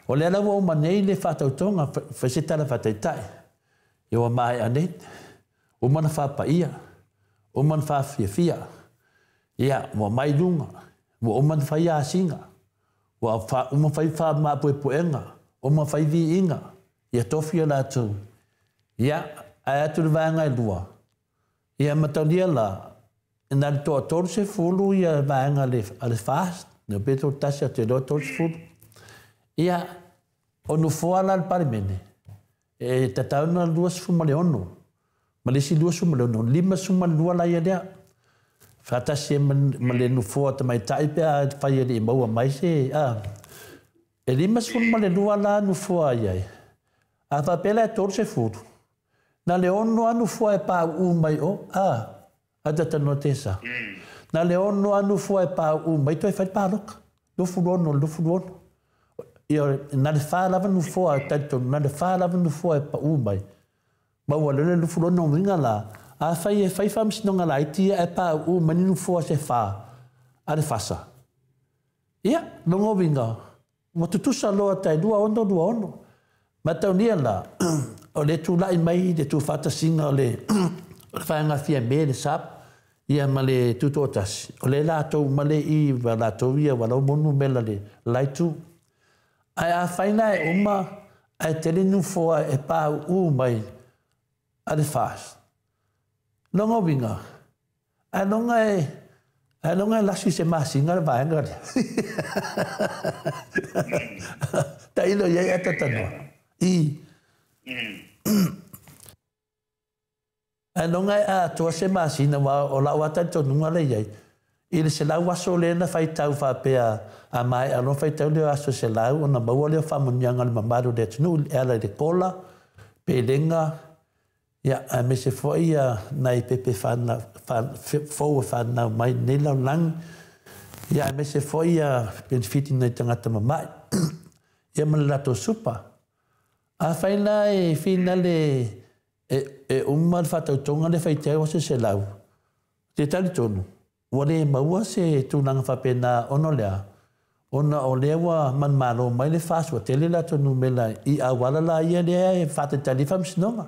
Speaker 1: O lea la ua uma nei le faatautoga, fai se tala faataitai. Ia ua maea nei, uma ona faapaia, uma ona faafiafia. Ia, ua mai luga, ua uma ona fai asiga, ua uma fai faamaapuepuega, uma fai viiga, ia tofi o latou. Ia, ae atu le vaega e lua. Ia mataulia la, na le toa 30 ia vaega a le FAST, ne pe 31 a te loa 30. Ia, o nofoa la le Palemene, e tatau na 26, ma le isi 26, 52 la ia lea. Whaatasi e ma le nofoa tamaitai pe a whai e le maua mai se. E 52 la nofoa iai. A whapela e 30. Na le ono anu fua e pā u mai o, a tata no tesa. Na le ono anu fua e pā u mai toi whai pāloka. Lufu ono, lufu ono. Ia, na le whā lava nofoa e talitonu, na le whā lava nofoa e pā u mai. Maua lele lufu ono winga la. A whai e whai whamsinoga la iti e pā u mani nofoa se whā. A le whasa. Ia, longo winga. Ua tutusa loa tai 26, 26. Mataunia la, o le tūlai mai le tūwhatasinga o le whaenga fia me le sap, ia ma le tūtōtasi. O le lātou ma le i wa lātou ia walau monu mela le laitu. Ai a whaina e uma, ai tele nufoa e pā u mai a le fas. Longo winga, ai longa e lasi se masinga le vaenga le. Ta ilo iai atatanoa. I. Ai longa e atoa se masina wa o lau ata tonunga le iai. I le se lau aso le na whaitau whapea a mai alo whaitau leo aso se lau ona maua leo whamunianga le mamalu le atunu e ala i le kola, pelenga, ia a mese foi ia nai pepe fou whanau mai nei lau langi, ia a mese foi ia benefiti nei tangata mamai, ia ma le lato supa. A whaina e whina le e uma le whatautonga le whaitau o se se lau. Te tali tonu, ua le maua se tūnanga whapena ono lea. Ona o lea ua manmalo mai le whasua, tele la tonu mela i awala la ia lea e whatetali whamsinoga.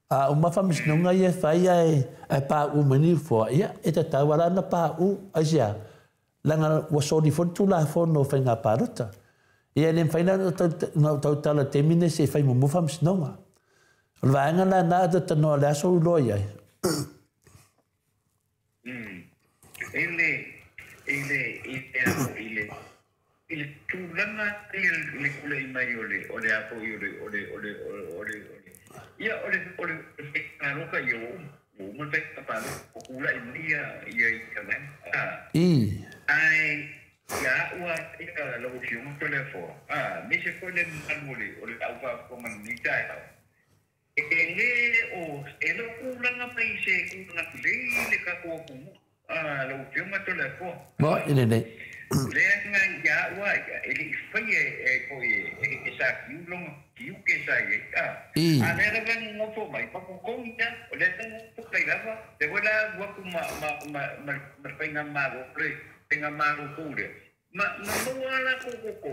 Speaker 1: A uma whamsinoga ia whai e pā u mani fua, ia e tatau ala na pā u aisia. Langa ua sori fo tū la fono whainga pārota. Ia le mwhaina na tautala temine se whai mumu whamsinoga. O le vaenga la nā ata tanoa le aso uloa iai.
Speaker 3: I le tūlanga i le kula i mai o le o le apo i o le o le o le o le ia o le o le whaikaroka i o o ma whaikaparo o kula i mai ia ia i ka mai.
Speaker 1: I.
Speaker 3: Ai ia ua ia lau fionga to le fo. Me se ko le manu o le au pa ko man ni tai. E le o e lo kulanga mai se kulanga le le ka ko ku. Lau fionga to le fo.
Speaker 1: Mo ine nei.
Speaker 3: Le nga ia ua e le fai e ko e sa kiu longa kiu ke sa e. A le ra ngo fo mai pa ko ko ia o le ngo kai lava de wala wa ku ma ma ma ma fai nga ma go pre nga ma go ku le. Ma ma wala ko ko ko.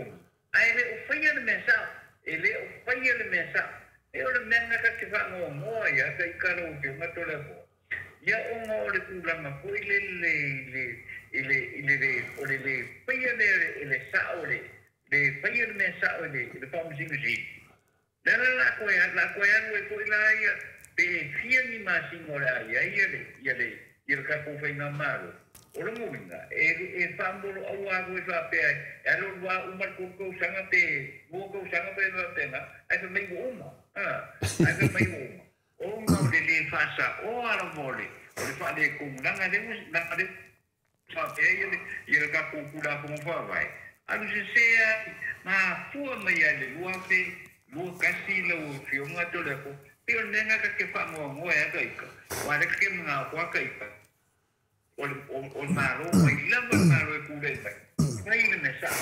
Speaker 3: Ai le o fai le mesa e le o fai le mesa. E o le menga ka te whango moa ia ka i karo o te nga to le fo. Ia ona o le tulaga foi lele i le o le le faia lea le sao le faia le mea sao i le Faamasino Sili. Le la koe alu ai foi la ia pe fia ni masina o le a i ai ia le tatou faigamalo. O lona uiga e faamolo aua foi faapea e alu lua uma le 3 tausaga pe 2 tausaga pe faapena ae fai mai ua uma. Ae fai mai ua uma. Ona o le le faasaoa lava o le faaletonu leaga lea faapea ia le tatou Tulafono Faavae alu sese ai mafua mai ai le 2021 lau Afioga Toleafoa. Pei o le mea lena ta te faanoanoa ai a ita aua lea ta te manao atu a ita o le Malo mai lava le Malo e tulai mai fai le mea sao.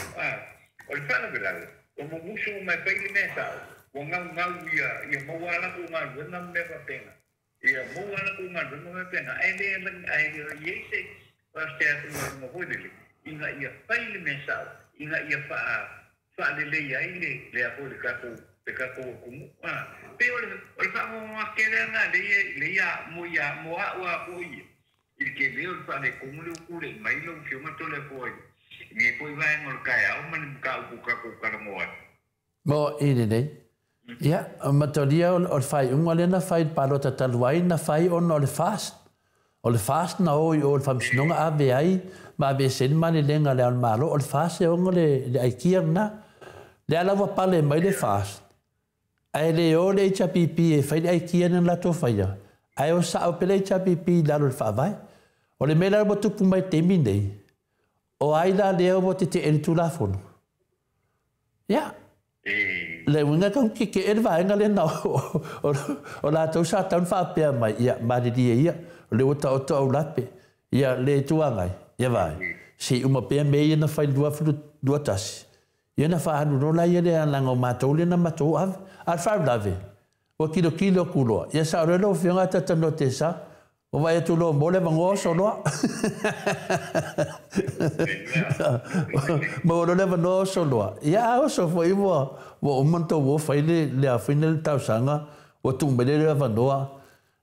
Speaker 3: O le faalavelave ua mumusu uma e fai le mea sao ua gaugau ia maua a latou galuega ma mea faapena. Ia maua a latou galuega ma mea faapena ae le i ai se faafetai foi lele ina ia fai le mea sao ina ia faalelei ai le foi le tatou atunuu. Pei o le faanoanoa tele lena le ia mo ia mo a'u a foi ia i le tele o le faaletonu lea ua tulai mai lau Afioga Toleafoa i lenei foi vaega o le taeao ma le mataupu ua tatou talanoa ai.
Speaker 1: Mo i lenei. Ia, matalia o le faaiuga lea na fai i le palota talu ai na fai ona o le FAST. O le FAST na o i o le Faamasinoga ave ai ma aveese ai le malelega a le Ao o le Malo. O le FAST e ona le aikia lena. Lea la ua pale mai le FAST. Ae le o le HRPP e fai le aikia na latou faia. Ae o sao pe le HRPP i lalo o le faavae. O le mea la ua tupu mai taimi nei, o ai la lea ua tete'e le Tulafono. Ia, le uiga tau keke'e le vaega lena o latou sa tau na faapea mai, ia malilie ia, o le ua taoto au lape, ia le itu agai, ia vaai, se i uma pea mea ia na fai le 2021, ia na faaalu loa la ia le alaga o matou lea na matou ave. A o le faalavelave, ua kilokilo atu loa, ia sao loa lau Afioga talatalanoa te sa, o vai atu loa mo le avanoa oso loa. Ma ua loa le avanoa oso loa. Ia a oso foi ua uma ona tou o fai le afoina le tausaga, ua tuu mai le avanoa.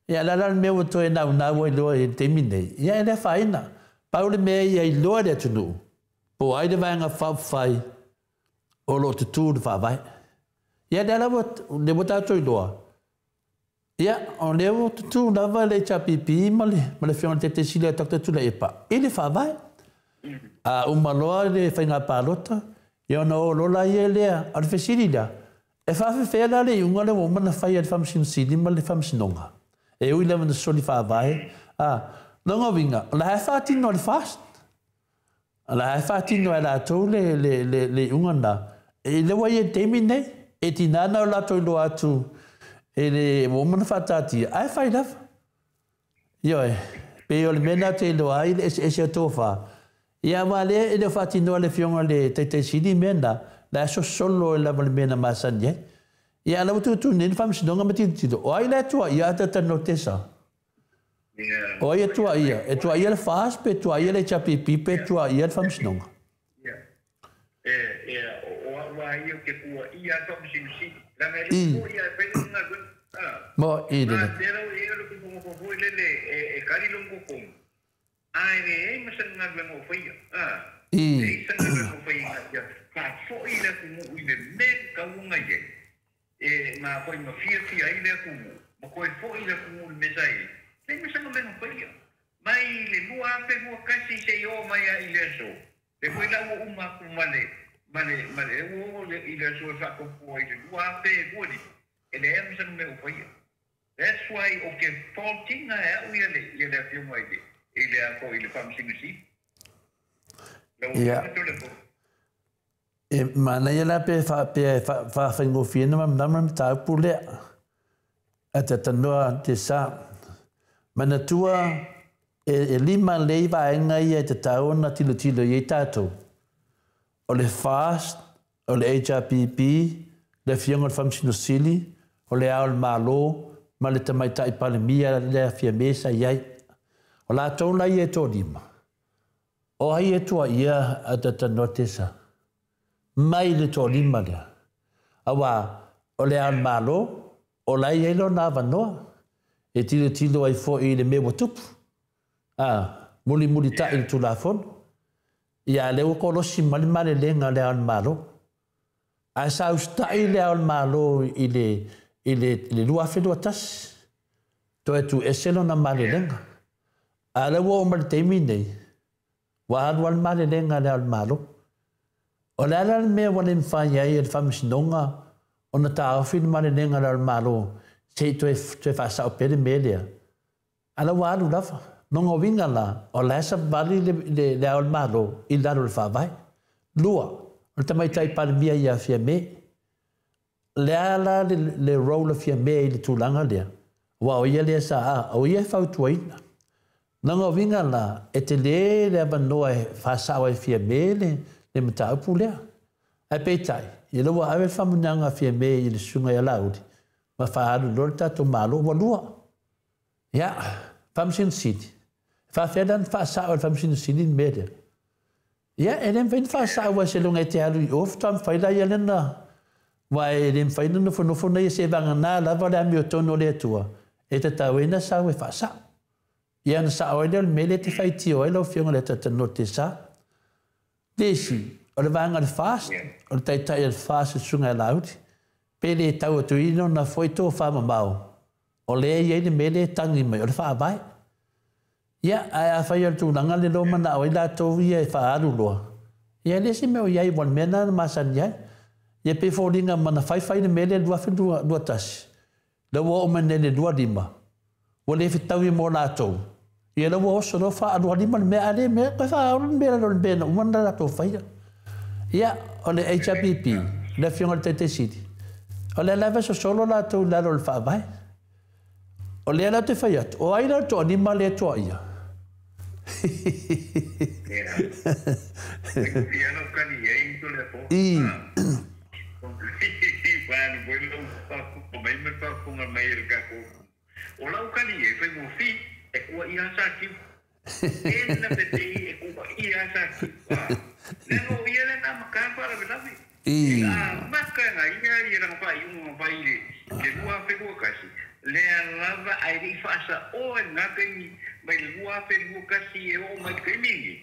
Speaker 1: Ia la le mea ua toe naunau ai loa i le taimi nei. Ia e le afaina. Pau le mea ia iloa le atunuu, po o ai le vaega faaupufai o lo o tutū le faavae. Ia lea la ua tatou iloa. Ia, o lea ua tutū lava le HRPP ma le Afioga i le Taitaifono Sili a Dr. Tuilaepa i le faavae. A uma loa le faiga palota, ia ona o loa la ia lea, o le fesili lea, e faafefea la le iuga lea ua uma ona fai e le Faamasino Sili ma le Faamasinoga. E ui lava na soli faavae. Lona uiga, o la e faatino e le FAST. O la e faatino e latou le iuga na. E le ua ia i le taimi nei, e tinā na o latou iloa atu e le ua uma ona faataatia, ae fai lava. Ioe, pei o le mea na te iloa ai le eseese o tofa. Ia aua lea e le o faatinoa le Afioga i le Taitai Sili mea na, la e sosolo lava le mea na masani ai. Ia ala ua tutu nei le Faamasinoga ma tilotilo, o ai la e tuaia a talatalanoa te sa? O ai e tuaia? E tuaia le FAST pe tuaia le HRPP pe tuaia le Faamasinoga?
Speaker 3: O au a ia o te tuaia a Faamasino Sili. Leaga e le foi ia e fai lona galuega.
Speaker 1: Mo i le.
Speaker 3: Tera o ia le kupu foi lele e kari long kokong. Ae le ai ma sa galuega o faia. E sa galuega o faia ia ka foi le atunuu i le mea tauga i ai. E ma foi ma fiafia ai le atunuu. Ma koe foi le atunuu i le mea sa i ai. Le ma sa galuega o faia. Mai le 2021 se i o mai ai i le aso. Le foi la ua uma atu ma le ua o i le aso e faatopua i le 2025. E le ma sa galuega o faia. That's why o ke faultinga e au ia le Afioga i le ako i le Faamasino Sili.
Speaker 1: Ia. E manaia la pe faapea e faafaigofie na malamalama le mataupu lea. A talatalanoa te sa. Manatua e lima lei vaega ia e tatau ona tilotilo i ai tatou. O le FAST, o le HRPP, le Afioga i le Faamasino Sili, o le Ao o le Malo, ma le Tamaitai Palemia le Afia Me sa i ai. O latou la ia e toalima. O ai e tuaia a talatalanoa te sa? Mai le toalima lea. Aua o le Ao o le Malo, o la i ai lona avanoa. E tilotilo ai fo'i i le mea ua tupu. A, mulimulita'i i le Tulafono. Ia a lea ua kolosi mai le malelega a Le Ao o le Malo. Ae sa usita'i Le Ao o le Malo i le i le 2021, toe tuuese lona malelega. A o lea ua oo mai i le taimi lenei, ua alu lava le malelega a Le Ao o le Malo. O le a la le mea ua le mafai ai e le Faamasinoga ona taofi le malelega a Le Ao o le Malo se i toe toe faasao pea le mea lea? A la ua alu lava. Lona uiga la, o la e savali le, le, le Ao o le Malo i lalo o le Faavae. Lua, o le Tamaitai Palemia ia Fiame. Le a la le, le role a Fiame i le tulaga lea? Aua o ia lea sa, a, o ia e fautuaina. Lona uiga la, e tele le avanoa e faasao ai Fiame le, le mataupu lea. Ae peitai, ia lea ua ave le faamanuiaga a Fiame i le Susuga ia Laauli, ma faaalu loa le tatou Malo. Ua lua. Ia, Faamasino Sili, e faafefea la ona faasao e le Faamasino Sili le mea lea? Ia, e le mafai ona faasao aua seiloga e te alu i o faatoa mafai laia lena. Aua e le mafai ona nofonofo na ia seivagana lava le amiotonu o le Atua e tatau ai ona sau e faasao. Ia ona sao ai lea o le mea lea e te faitio ai lau Afioga i le Ataatanote sa. Le isi, o le vaega o le FAST, o le taitai o le FAST le Susuga ia Laauli, pe le tau atu i lona foi tofamamao, o lea e i ai le mea lea e tagi mai, o le Faavae. Ia, ae afai o le tulaga lea o manao ai latou ia e faaalu loa, ia e leai se mea o i ai, aua o le mea lena na masani ai. Ia pei e foliga ma na faifai le mea lea i le 2021, lea ua oo mai nei i le 25, ua le fetaui mo latou, ia lea ua oso loa faalualima le mea, a le mea, toe faaulu le mea lalo o le mea na uma ona latou faia. Ia, o le HRPP, le Afioga i le Taitai Sili, o lea lava e sosolo latou i lalo o le Faavae. O lea la ou te fai atu, o ai la le toalima lea e toaia? I.
Speaker 3: O lau kali e faigofie, e kua ia sa kiu. E na petei e kua ia sa kiu. Leaga o ia lena ma ka faalavelave.
Speaker 1: I.
Speaker 3: A maka na ia ia lana faaiuga na fai i le 2021, lea lava ae le i faasaoa i lena taimi mai le 2021 e oo mai i le taimi lenei.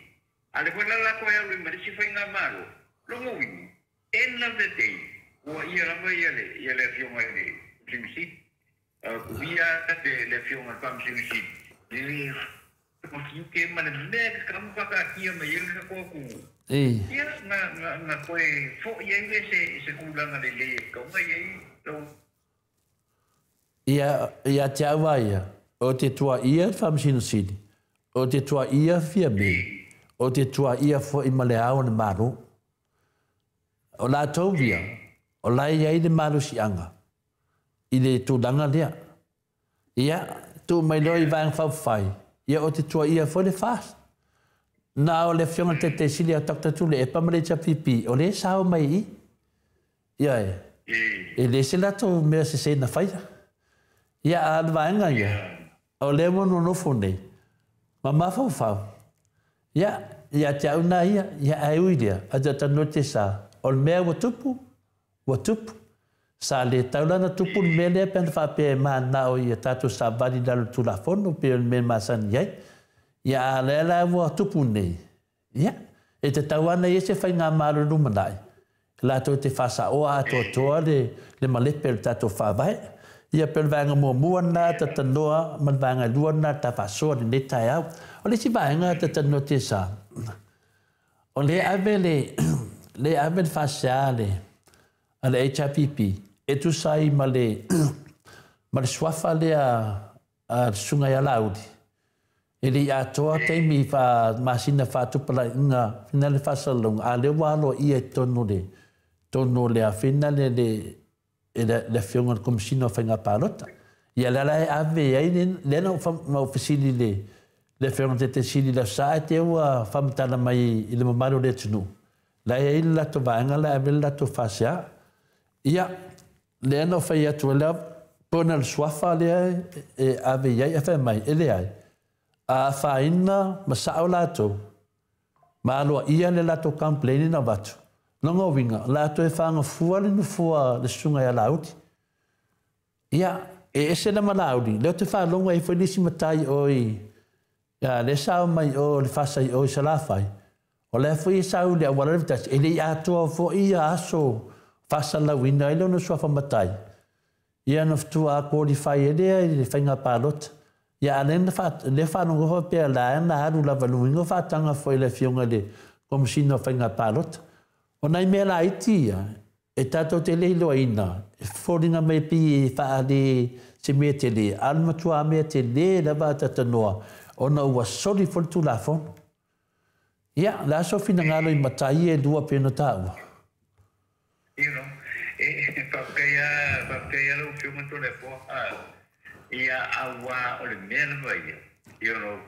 Speaker 3: A o lea foi la latou e alu ai ma le isi faigamalo, lona uiga, end of the day, ua ia lava ia le Afioga i le Faamasino Ia le Afioga i le Faamasino Sili, le tiute ma le mea e tatau ona faataatia mai ai le tatou atunuu, ia, na toe foi ai lea i se tulaga lelei e tatau ona i ai lau.
Speaker 1: Ia, ia te au a ia, o te tuaia le Faamasino Sili, o te tuaia Fiame, o te tuaia foi ma le Ao o le Malo. O latou ia, o la e i ai le malosiaga i le tulaga lea. Ia, tuu mai loa i Vaega Faaupufai, ia o te tuaia foi le FAST. Na o le Afioga i le Taitai Sili ia Doctor Tuilaepa ma le HRPP o lea e sao mai i i. Ioe, e le se latou mea sese na faia. Ia, a o le vaega ia, o lea ua nonofo nei ma mafaufau, ia, ia te au nā ia, ia ae ui lea, a te talanoa te sa, o le mea ua tupu, ua tupu. Sa le tau la ona tupu le mea lea pe ana faapea e mananao ia tatou savali i lalo o le Tulafono pei o le mea e masani ai. Ia a o lea la ua tupu nei, ia, e tatau lava ona i ai se faigamalo i le lumanai latou te faasaoa atoatoa le, le malepe o le tatou Faavae. Ia pei o le vaega muamua lena talanoa ma le vaega e lua lena ta faasoa i lenei taeao. O le isi vaega talanoa Tesa, o lea ave le, lea ave le faasea a le, a le HRPP e tusa ai ma le, ma le suafa lea a le Susuga ia Laauli, e le i atoa taimi masina faatupalaiga fina le faasalalauga, a o lea ua aloaia i totonu o le totonu o le afina le le le Afioga i le Komesina o Faiga Palota. Ia lea la e ave ai lea na ou fesili i le le Afioga i le Taitai Sili i le Aso Sa ae te ua faamatala mai i le mamalu o le atunuu, la e i ai le latou vaega la e ave le latou faasea. Ia, lea na ou fai atu ai lea, po na o le suafa lea e ave i ai, ae fai mai, e leai, a afaina ma sao latou, ma aloaia le latou complaint na avatu, lona uiga, o le a toe fagafua le nofoa le susuga ia Laauli. Ia, E ese na malauli, leo te whaalonga e whainisi matai oi, ia, le sao mai o le fasai o i salafai. O le foi sau le awala le tasi, e le atoa fo ia aso fasalauina ai lona suafa matai. Ia na futua a qualify e lea i le whainga palota. Ia a lena le whanongo fa pea la na alu lava luingo whaatanga fo i le fionga le komisina o whainga palota. O nai mea la iti ia, e tātou te leilo ina, e fōringa mai pi e whaale se mea te le, alu matua mea te le lava tatanoa, ona ua soli fo le tulafono. Ia, le aso finagalo i matai e lua pena tāua.
Speaker 3: You know, e whakaya lau whiunga tō le poa. Ia awa o le mea lava ia. You know,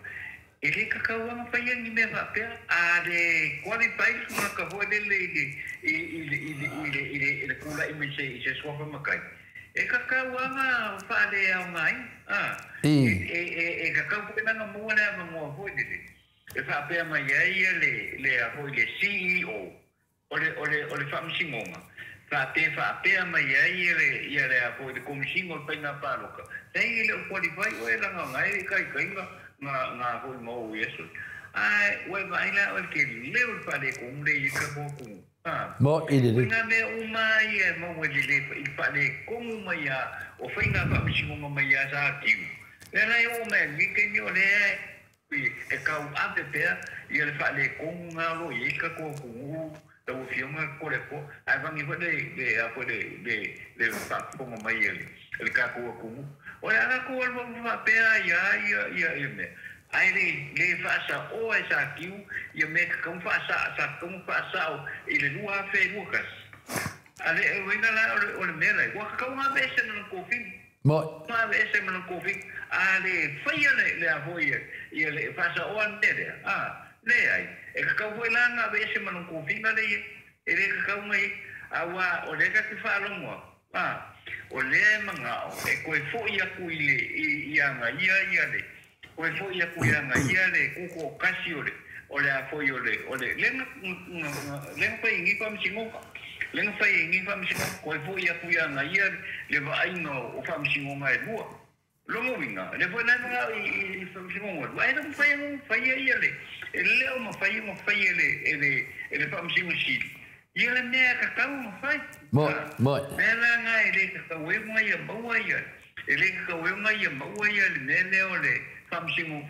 Speaker 3: e le kakauanga whaia ni mea whapea, a le qualify ngā ka hoi lele i le kula i me se suafa makai. E kakauanga whaale au ngai. E kakau pena ngā mua lea mangoa hoi lele. E whapea mai ai ia le a hoi le CEO o le whaamisingonga. Whapea mai ai ia le a hoi le komisingo o painga pāloka. Tei le o qualify o e langa ngai e kai kai ngā hoi mau i aso. Ai, ue vaila o ke leo le whale kongu le i ka kō.
Speaker 1: Mo i le.
Speaker 3: Ngā mea uma ia mau e le i whale kongu mai a o whainga whaamisingonga mai a sa tiu. Le lai o mea ni ke ni o le e kau ape pea ia le whale kongu ngā lo i ka kō kongu. Tau whionga kore po, ai vangi fo le a fo le whaponga mai e le kākua kungu. O le ara ko alwa whapea ia mea. Ai le whaasa o e sa kiu, ia mea ka whaasa, sa kamu whaasa o i le lua awhe lua kasi. A le winga la o le mea lai, waka kau ngā vese mana kōwhinga.
Speaker 1: Mo.
Speaker 3: Ngā vese mana kōwhinga. A le whaia le a fo ia le whaasa o ane lea. Le ai, e kakau foi la ngā vese mana kōwhinga le e le kakau ngai, a wā, o le ka ki whaalongoa, o le mangao, e koe fo i aku i le, i anga ia le, koe fo i aku i anga ia le, kuko o kasi o le, o le a foi o le, o le, lenga whai ngi whamsingoka, lenga whai ngi whamsingoka, koe fo i aku i anga ia le vaainga o whamsingonga e lua. Longo winga, le foi nai mangao i whamsingonga, ai no whai ia le, e leo ma whai e le whamsingo sili. Ia le mea kakau ma whai.
Speaker 1: Mo.
Speaker 3: Mea la ngā e le kakau e ngai ia maua ia. E le kakau e ngai ia maua ia le mea leo le whamsingo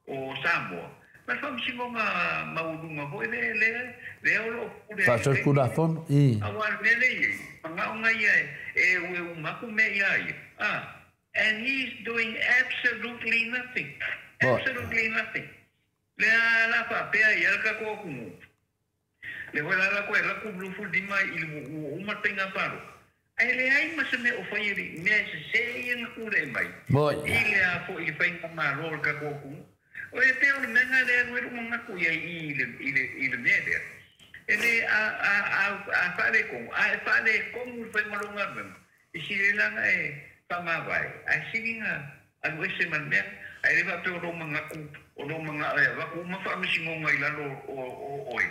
Speaker 3: o Samoa. Ma whamsingo ngā maulunga hoi le o lo pure.
Speaker 1: Whasol kura fon, i.
Speaker 3: Awa mea le ia. Mangao ngai ia e ue umaku mea ia ia. And he's doing absolutely nothing. Absolutely nothing. Le a la whapea ia le kakoa kungu. Le hoi la koe la ku blufu dima i le uma tenga paro. Ai le ai ma se mea o whai eri, mea se se ia nga kure mai.
Speaker 1: Moi.
Speaker 3: I le a fo i le whainga maro le kakoa kungu. O e peo le mea ngā le aru eru mangaku ia i le mea lea. E le a whare kongu, a e whare kongu le whainga longa mema. I si le langa e whamawai. Ai siri ngā alu ese man mea, ai le whapeo o mangaku, o lo manga e waku ma whaamisingonga i lalo o oe.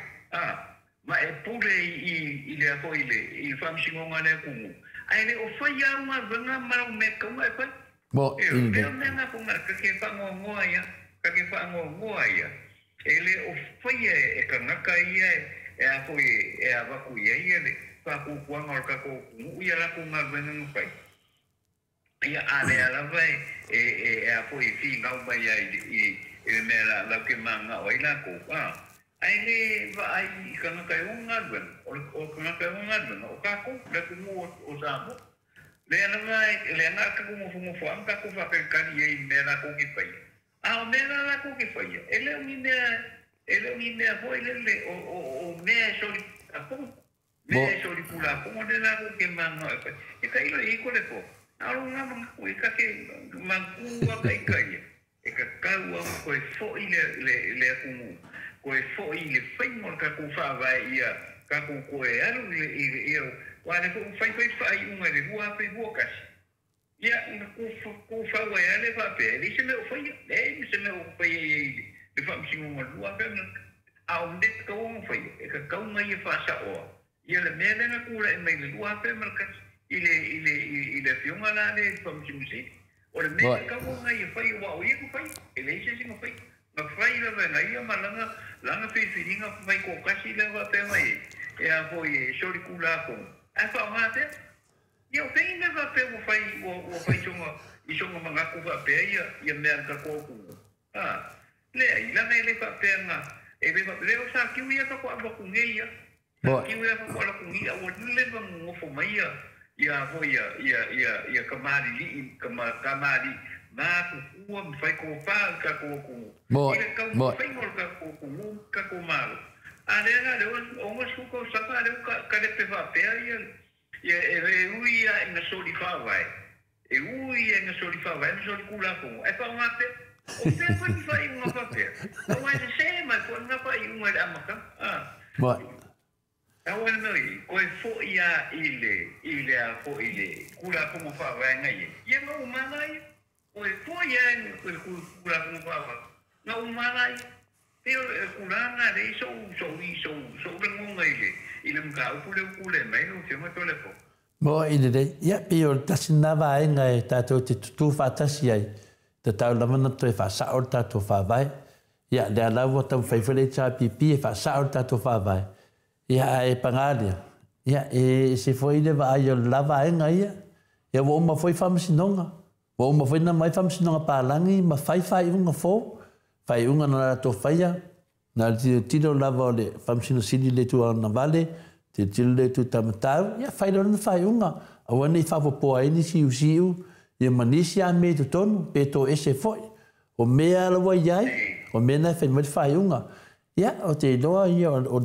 Speaker 3: Ma e pure i le ako i le i whaamisingonga le kungu. Ai le o whai au ngā wanga marau me kaunga e whai.
Speaker 1: Mo,
Speaker 3: i le. Peo mea ngā kunga, kake whangoa ia, kake whangoa ia. E le o whai e kangaka ia e ako e a waku ia ia le whakukuanga o le kako kungu ia lako ngā wanga ngā whai. Ia a le alawa e ako i whingau mai ia i le mea la lau ke manga o i lako. Ai le vaai i kangaka e o ngā o kangaka e o ngā o kako, le kumu o Samoa. Le alawa, le anga kaku ngofu ang kako whakakari e i mea lako ki whai. A o mea la lako ki whai. E leo ni mea hoi le o mea e soli apongo. Mea e soli kula apongo le lako ke manga e whai. E ka ilo i kore po. Aro ngā mangaku e kake mangua kai kai. E ka kau au koe fo i le akungu. Koe fo i le whaingo kaku whaawai ia kaku koe aru i le wā le whai whai whai unga le hua whai hua kasi. Ia nga ku whaua e ale whapea. E se mea o whaia. E se mea o whaia i le whamsingonga lua whai. A o mea kau o whaia. E ka kau ngai e whaasa oa. Ia le mea lenga kura e mai le lua whai malakasi. I le afioga la le Faamasino Sili. O le mea tatau ona ia fai, aua o ia na faia, e leai se isi na faia. Na fai lava e na ia ma lana filifiliga fai toatasi lea faapea mai ai, e a foi e solitulafono, ae faaaoga pea. Ia o fea mea faapea ua fai ua fai i sona manatu faapea ia mea a le tatou atunuu? A, leai, leaga e le faapea na, e le faapea, lea o sa tiu ia faatoa alu atu nei ia. Sa tiu ia faatoa alu atu nei, a ua leva ona nonofo mai ia ia foi ia kamalili'i kamali'i matutua ma faitofa le tatou atunuu i le taumafaiga o le tatou atunuu ma le tatou Malo. A lea la lea ua 60 tausaga a lea ua talepe faapea ia e ui lava ina soli faavae, e ui lava ina soli faavae ma soli tulafono, ae faaaoga pea. O fea foi ni faaiuga faapea? Aua e sese mai foi lena faaiuga i le amataga. Aua le mea i koe foi a i le a foi i le Tulafono Faavae na i ai. Ia na uma la ia. Koe foi a i le Tulafono Faavae. Na uma la ia. Pei o le tulaga lea i sou lagona i le mataupu lea ua tulai mai lau Afioga Toleafoa.
Speaker 1: Mo i lelei, ia pei o le tasi lena vaega e tatou te tutū faatasi ai, tatau lava ona toe faasao le tatou faavae. Ia lea la ua taumafai foi le HRPP e faasao le tatou faavae. Ia ae paga lea, ia e ese foi le vaai o le la vaega ia. Ia ua uma foi faamasinoga, ua uma foi na mai faamasinoga palagi ma fai faaiuga fou, faaiuga na latou faia, na le tilotilo lava o le Faamasino Sili le itu agavale, tilotilo le itu taumatau, ia fai loa lana faaiuga. Aua ne i faapopoa ai nisi iusiu, ia ma nisi lava mea i totonu, pe toese foi. O mea lava ua i ai, o mea na e fai mai le faaiuga. Ia, ou te iloa ia o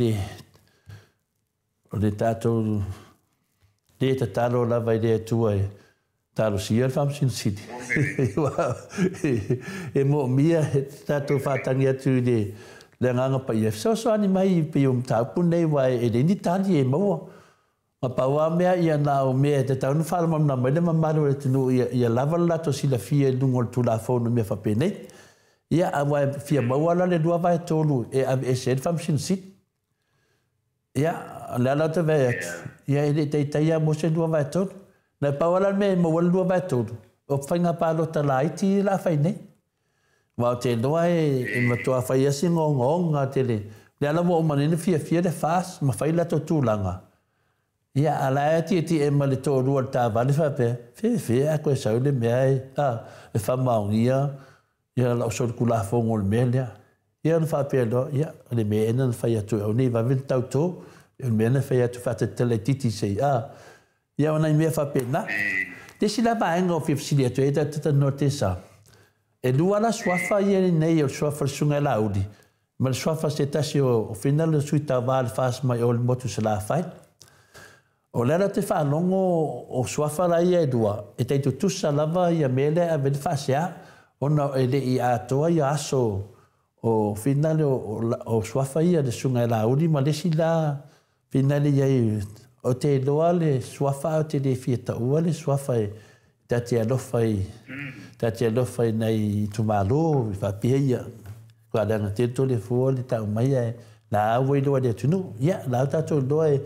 Speaker 1: le tatou le tatalo lava i le Atua e talosia le Faamasino Sili. E moomia tatou faatagi atu i le Agaga Paia. Fesoasoani mai pei o mataupu nei aua e leai ni tali e maua. Ma pau lava mea ia na o mea e tatau ona faamalamalama mai le mamalu o le atunuu ia lava le latou silafia i luga o le Tulafono i mea faapenei. Ia aua e fia maua la le 2/3 e aveese ai le Faamasino Sili. Ia, o le ala ou te vaai atu, ia e le i taitai lava mo se 2/3. Na pau lava la le mea e maua ai le 2/3, o faiga palota laiti la a fai nei. Aua ou te iloa e matua fai lava si ogaoga tele. O le ala ua uma nei ona fiafia le FAST ma fai latou tulaga. Ia, a la e tietie ma le toalua o le taavale faapea, fefe a koe sau le mea e faamaonia ia lau solitulafono o le mea lea. Ia ona faapea loa, ia, o le mea ea na fai atu e au nei vave ona tautō. O le mea na fai atu faatalatalaitiiti se i a. Ia o nai mea faapena. Le isi la vaega o fia fesili atu ai tatou talanoa tesa. E lua la suafa ia nei o le suafa o le Susuga ia Laauli ma le suafa se tasi o fina le sui tauva le FAST mai o le motu Salafai. O le ala te faalogo o suafa la ia e lua, e tai tutusa lava ia mea lea e ave le faasea, ona e le i atoa ia aso o fina le o suafa ia le Susuga ia Laauli ma le isi la fina le iai o te iloa le suafa o te le fia taua le suafa e ta te alofa i ta te alofa i nai itumalo i faapea ia ua leaga tele Toleafoa le tau mai ae la ua iloa i le atunuu. Ia la ua tatou iloa e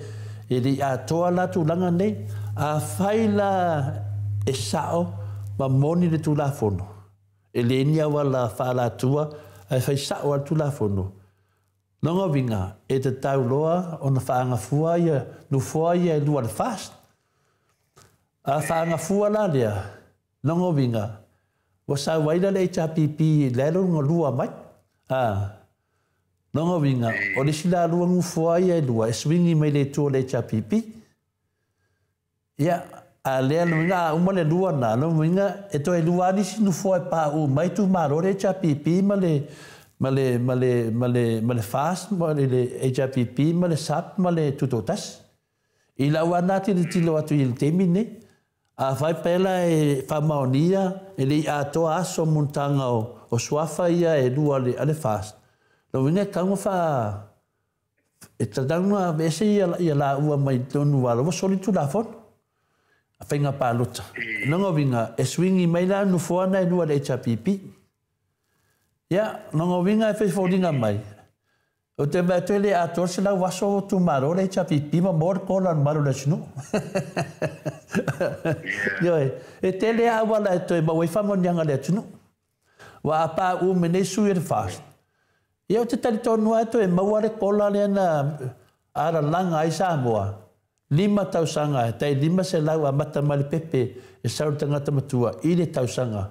Speaker 1: le i atoa la tulaga nei. Afai la e sao ma moni le Tulafono, e le ni auala faalatua ae fai sao a le Tulafono, lona uiga e tatau loa ona faagafua ia nofoa ia e lua le FAST. A faagafua la lea, lona uiga ua sau ai la le HRPP le lona lua mai. A lona uiga o le isi la lua nofoa ia e lua e swingi mai le itu o le HRPP. Ia, a lea lona uiga a uma le lua na, lona uiga e toe lua lava nisi nofoa e pauu mai itumalo le HRPP ma le FAST ma le HRPP ma le SUPP ma le Tutoatasi. I lau lava na tilotilo atu i le taimi lenei. Afai pe la e faamaonia e le i atoa aso monotaga o suafa ia e lua a le FAST, lona uiga e tatau ona e tatau ona aveese ia laua mai totonu aua o la ua soli le Tulafono faiga palota. Lona uiga e swingi mai la nofoa na e lua i le HRPP. Ia, lona uiga e fai foliga mai. O te mea toe le atoa se lau aso o tumalo le HRPP ma mo le kola malu le snu. Ioe, e tele a wala e toe maua i whamonianga le atunu. Wa apa u mene sui e le fast. Ia o te talitonu ai toe maua le kola le na ara langa ai Samoa. 5 tausaga, tai 500 a mata mai le pepe e sau le tagata matua i le tausaga.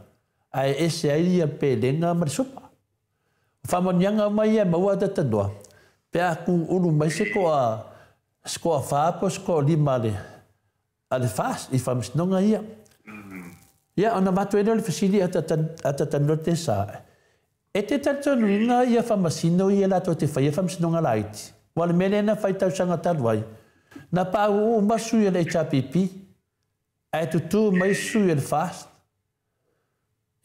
Speaker 1: Ae ese ai ia pelega ma le supa. Whamonianga mai e maua tatanoa. Pe a ku ulu mai se koa se koa 4 po se koa 5 a le fas i whamsinoga ia. Ia, ona matu e le fesili a tatanoa te sa. E te talitonuina ia whamasino ia lato te whaia whamsinoga laiti. Wa le mele na whai tausaga talu ai. Na pau o masu ia le HRPP. Ae tutu mai sui le fast.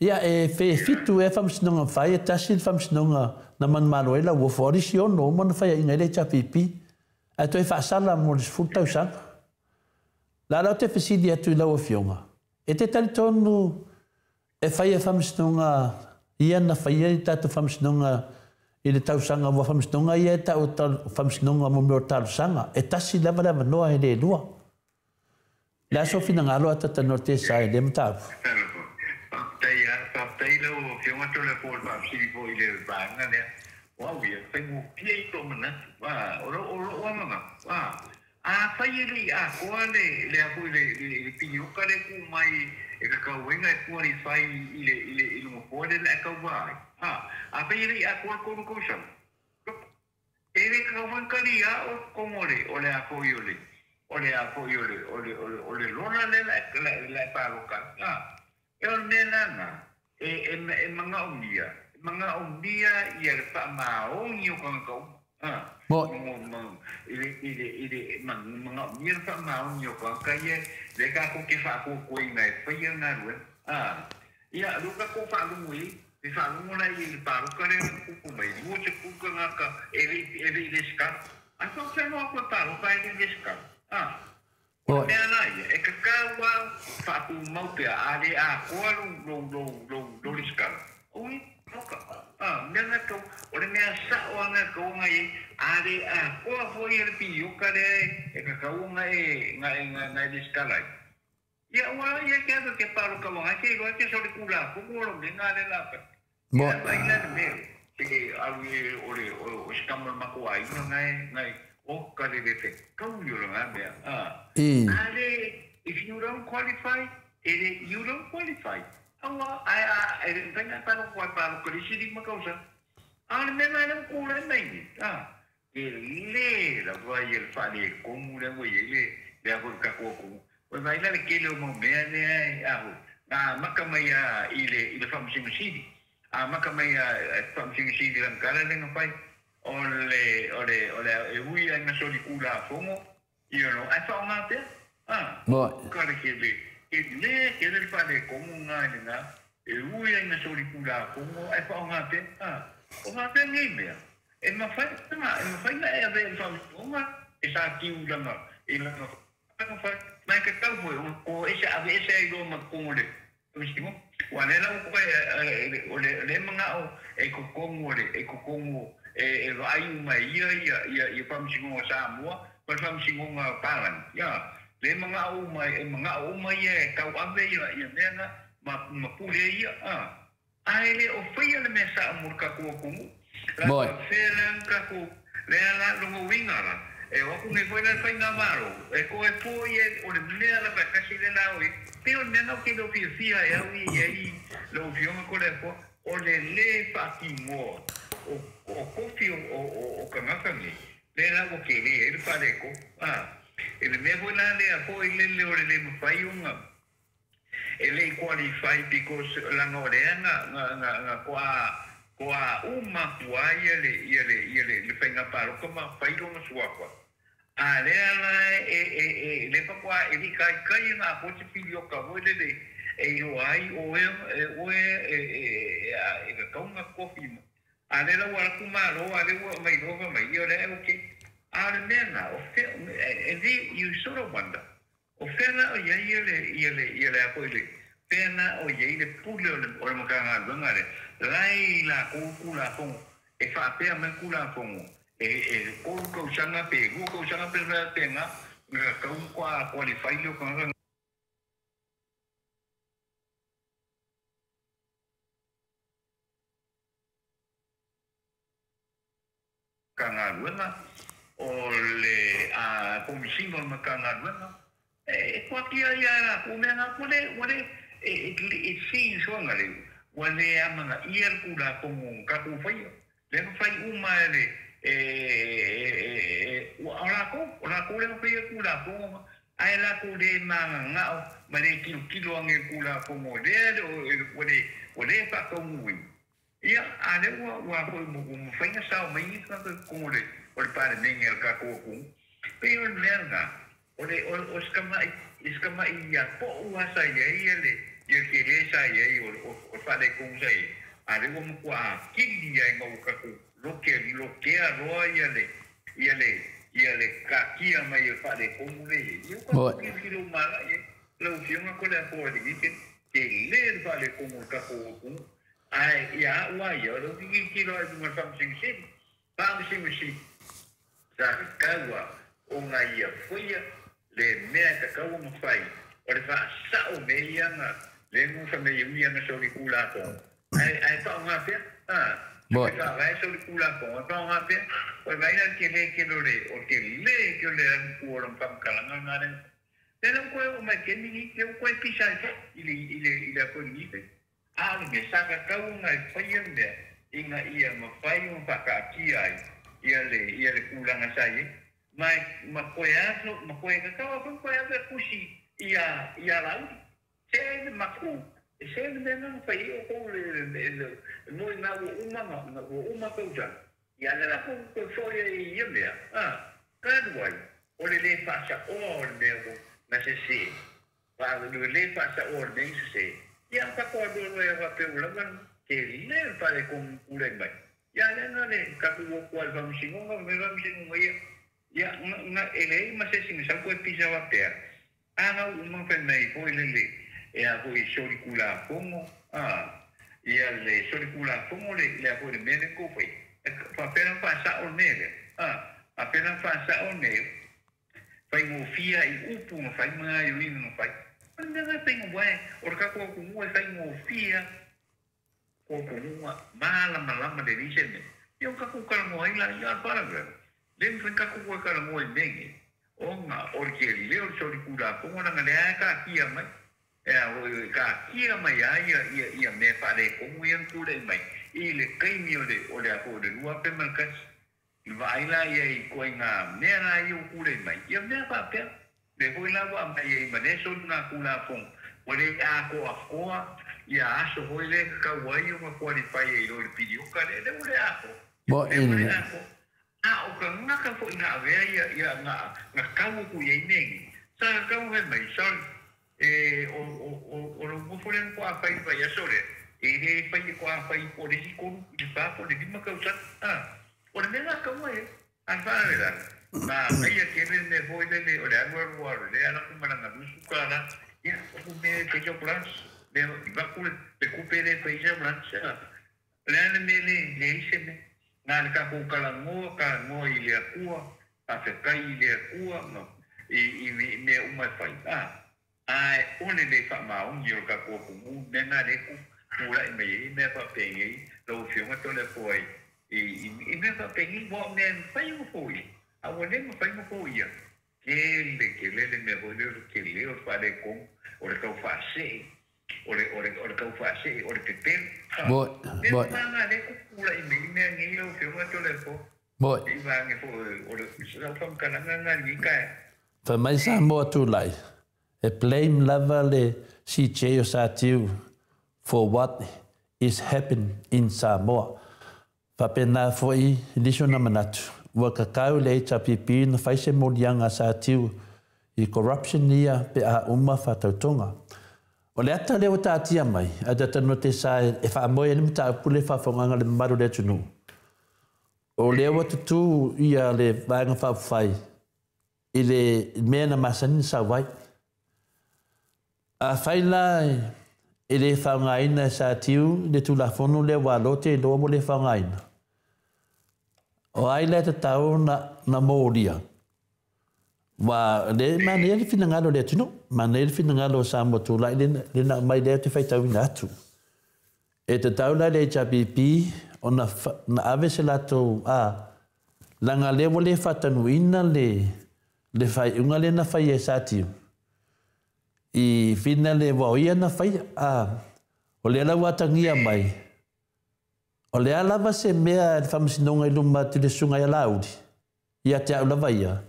Speaker 1: Ia e whitu e whamsinoga whai, e tasi le whamsinoga na manumalo ai lau ofo arisi ono mana whai inga i le HRPP. Ae toe whaasala mo le 10 tausaga. La lau te fesili atu i lau afioga. E te talitonu e whai e whamsinoga ia na whai i tātou whamsinoga i le tausaga ua whamsinoga ia e tau whamsinoga mo meo talosaga. E tasi lava le avanoa e le lua. Le aso finagalo a tatanoa te sa e le mataupu.
Speaker 3: Faafetai lau afioga Toleafoa le faafesili foi i le vaega lea. O au ia, faigofie i tō manatu. O lou agaga. A fai e le i atoa le a foi le pinioka le ku mai e kakauega e qualify i le nofoa le le kaua ai. A fai e le i atoa le kolu kausaga. E le kakauga kali a o kongo le o le a foi o le o le a foi o le o le o le lola le le paloka. E o le mea lana e mangaomia ia le faamaogi o tagata. I le mangaomia le faamaogi o tagata ia le tatou ke faakoakoaina e faia galuega. Ia lua tatou faalogo i e faalogo la i le paloka lea na kupu mai lua se kuka gata e lei le sikala. Ae faafeanoa aku e paloka e lei le sikala. O le mea la ia, e kakau a faatumau pea a le atoa lou le sikala. Oi, loka. Mea na kau, o le mea sao a ngā kauanga e, a le atoa foi e le pioka lea e kakau nga e le sikala ai. Ia ua ia ke atu ke paloka wanga, ke iloa ke so le kula, kuku o lo me ngā le lapa. Ia mai la le mea, te alu e o le o sikama le mako aina ngai o ka le le te kau i o le ngā mea. Ale, if you don't qualify, you don't qualify. Aua, ai, venga palo kwa palo ko siri makausa. Ale me mai le kula mai ni. E le la vai el fale komu le wo ye le a ka ko ko. O vai la le kele o mea ne a ho. Na maka mai a i le famusinga siri. A maka mai a famusinga siri la kala le ngai. O le e ui ai na soli kula fongo. You know, ai fa ngā te. Ka le kele. E le ke le fale komu ngā le ngā. E ui ai na soli kula fongo ai fa ngā te. O ngā te ngai mea. E mawhai na e ave e whamusinga e sa kiu langa. E langa mai ka tau foi o ese ave ese ai lo makongo le. Wa le lau koe o le mangao e kokongo le e kokongo e vai uma ia ia ia whamusinga o Samoa pa whamusinga Palan. Ia le mangao uma e mangao uma ia e kau ave ia ia mea nga ma pule ia. Ai le o whaia le mea sa amur ka kua kumu. La whela ka ku le ala longo winga la. E waku ngai foi la whai ngā maro. E ko e pō ia o le mea la pa kasi le lau e. Pe o le mea ngau ke leo fia fia e au i e i leo fionga ko le po. O le le whakimoa o kofi o kangaka ngi. Le lau o ke le e le whareko. E le mea foi la lea po i le le o le le mawhai unga. E le qualify because langa o lea nga koa uma kua ia le whainga paroka ma whaironga suakwa. A lea la e le pakua e li kai kai ngā pote pili o ka voi le e iro ai o e e ka kaunga kofi ma. A lea la wala kumaro, a lea ua mai roga mai ia lea o ke. A le mea ngā, o whea, and you sort of wonder, o whea ngā o ia ia le ako i le, whea ngā o ia i le pule o le makanga luanga le, lai la kū la fongo, e whaapea mai kū la fongo, E kolu kausaga pe 2 kausaga pe pe nga nga kau kwa qualify le ka kagaluega o le a komisino ma kagaluega e kwa kia ia la ku me nga ku le wale e e si so nga le wale ama ia ku la ko ka ku fai le fai uma le e o la ko le fai ku la ko ai la ku le ma nga o ma le kilo kilo ange ku la ko mo le wale wale fa ko mui ia a le ua ua ko mo mo fai na sa mai ni ka ko le o le pare mengi al ka ko ku pe o le nga o le o skama ia po ua sa ia ia le ia ke le sa ia o o fa le ko sa ia a le ua mo kwa kili ia mo ka ku lo ke a roa ia le ia le ia le ka kia mai fa le ko mu le ia ko ki ki lo mala ia lo fionga ko le po le ke ke le fa le ko mo ka ko ku ai ia ua ia lo ki ki lo ai mo fa sing sing fa sing sing sa kaua o nga ia fuia le mea ka kaua ma fai o le fa sa o me ia nga le mu fa me ia nga so li kula ko ai ai fa nga pe ha
Speaker 1: bo
Speaker 3: ka vai so li kula ko fa nga pe o vai na ke le ke lo le o ke le ke le an ku o lam kala nga nga ne le lo ko o ma ke ni ke ko pisa ile ile ile ko ni pe a le me sa ka kaua nga fai me inga ia ma fai o fa ka ki ai ia le kulanga sa ye ma ma koe aso ma koe ka kawa ko koe aso kusi ia ia lau se ma ku se me na fai o ko le le mo na o uma na o uma ko ja ia le la ko ko so ia ia me a ka duai o le le fa sa o le me o na se se pa le le fa sa o le se se ia ka ko do le va pe o la ke le pa le ko ule mai ia le na le ka ku ko al vam singo me vam singo ia ia nga ele ma se singo sa ko pisa wa pe a nga uma fe mai ko le le e a ko i sori kula kongo a ia le sori kula kongo le le a ko le mele ko foi fa pena fa sa o nele a a pena fa sa o ne fai mo fia i upu ma fai ma i ui ma fai ma nga fai mo wa o ka ko ku mo fai mo fia ko ko mua mala malama le rise me yo ka ku kala mo ila ia para ve le mfe ka ku kala mo mengi o nga o ke le o sori kula ko na le ka kia mai e o ka kia mai ia ia ia me fa le ko mu ia ku le mai i le kai mi o le o le ko le lua pe mal ka va ila ia i ko nga me ra i ku le mai ia me pa pe le ko ila wa mai i ma ne so na kula ko o le a ko a ko ia aso hoi le ka wai o qualify i lo pidi o ka le le a ko
Speaker 1: bo in
Speaker 3: a o ka nga ka fo ina avea ia ia nga nga kau ku ia nei sa kau he mai sa e o o o o lo mo fo le ko a fai fai so le e le fai ko a fai ko le ko le pa ko le ma kau sa a o le nga kau e a fa le la ma ia ke le me foi le le o le aru aru le ala ku mana nga su kala ia o me pe jo plans le va ku le couper les paysans blancs le le le le se me na ka ku kala ngo ka ngo i le kua a fe kai le kua no i i me uma fai a a o le le fa ma un yo ka ku ku me na le ku ku la me i me fa pe ngi lo fi ma to le ko i i me fa pe ngi bo me fai mo foi a o le mo fai mo foi ya ke le le me ho le ke le o fa le ko o le ka fa se o le o le o le kau fa se o le pepe
Speaker 1: bo bo
Speaker 3: na le ku la i me me ngi lo fi ma to le ko
Speaker 1: bo
Speaker 3: i va ngi fo o le sa fa ka na nga ni ka
Speaker 1: fa mai sa mo tu lai e blame lava le CJ o sa tiu for what is happen in Samoa fa pena foi liso na manatu ua ka kau le HPP na fai se molianga sa tiu i corruption ia pe a uma whatautonga. O le ata leo tātia mai, a te tano te sa e whaamoe ni mta pule whawhanganga le maru le tunu. O leo atutu ia le vaenga whawhai i le mea na masani sa wai. A whaila e le whaungaina sa tiu le tulafono le walote loa mo le whaungaina. O ai le tatau na molia. Wa le manaia le finagalo o le atunuu, manaia le finagalo o Samoa tulai le na mai lea te faitauina atu. E tatau la le HRPP ona na ave se latou a laga lea ua le faatanuina le faaiuga lea na faia e Satiu. I fina le ua o ia na faia a o lea la ua atagia mai. O le a lava se mea le faamasinoga i luma atu i le susuga ia Laauli, ia te au lava ia,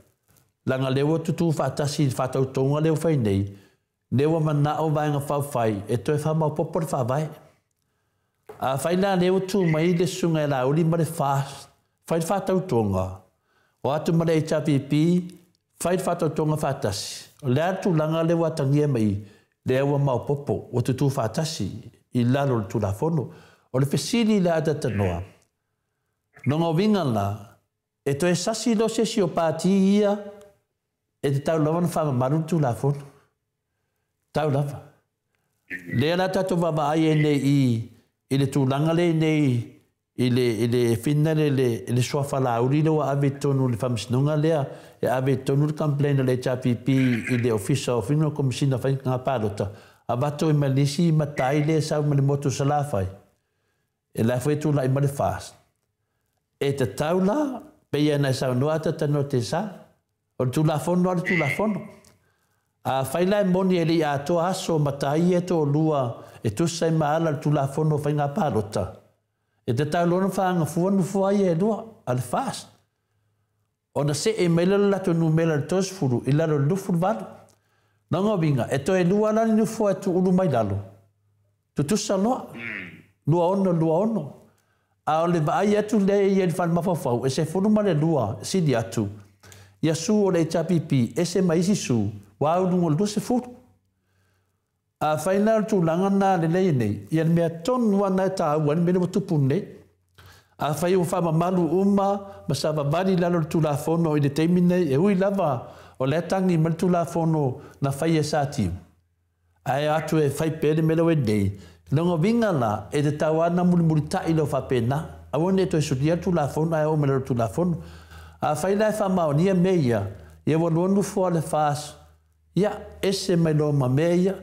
Speaker 1: laga lea ua tutu faatasi i le faatautoga lea ua fai nei, lea ua manao vaega faaupufai e toe faamaopoopo le faavae. A fai la lea ua tu mai le susuga ia Laauli ma le FAST, fai le faatautoga, o atu ma le HRPP, fai le faatautoga faatasi. O le a le tulaga lea ua atagia mai i, lea ua maopoopo, ua tutu faatasi i lalo o le Tulafono. O le fesili le atatanoa, lona uiga la, e toe sasi loa se isi o pati ia e tatau lava ona faamamalu le Tulafono. Tau lava. Lea la tatou vaavaai ai nei i le tulaga lea nei i le fina le suafa Laauli lea ua ave i totonu o le faamasinoga lea, e ave i totonu le complaint a le HRPP i le Ofisa o Fina Komesina o Faiga Palota, avatu ai ma le isi matai lea e sau ma le motu o Salafai, e la foi e tulai ma le FAST. E tatau la, pei ona e saunoa atatanoa te sa, o le Tulafono a le Tulafono. A fai la e moni e le i atoa aso matai ia toalua e tusa ai ma ala o le Tulafono o Faiga Palota, e tatau loa ona faagafua nofoa ia e lua a le FAST. Ona see mai lea o le latou numera i le 30 i lalo o le 28. Lona uiga, e toe lua la le nofoa e tuulu mai lalo, tutusa loa, 26, 26. A o le vaai atu lea ia i le fale mafaufau, e 12 sili atu, ia su o le HRPP ese ma isi su, ua au i luga o le 20. A fai la o le tulaga lena lelei nei, ia le mea tonu lava lena e taua ai le mea lea ua tupu nei. A fai ua faamamalu uma ma savavali i lalo o le Tulafono i le taimi nei, e ui lava o lea e tagi mai le Tulafono na faia e Satiu, ae atu e fai pea le mea lea ua i nei, lona uiga la, e tatau lava ona mulimulitai loa faapena. Aua ne i toe sulia le Tulafono ae oo mai i lalo o le Tulafono. A fai la e faamaonia mea ia, ia ua lua nofo lava le FAST, ia, ese mai loa ma mea ia.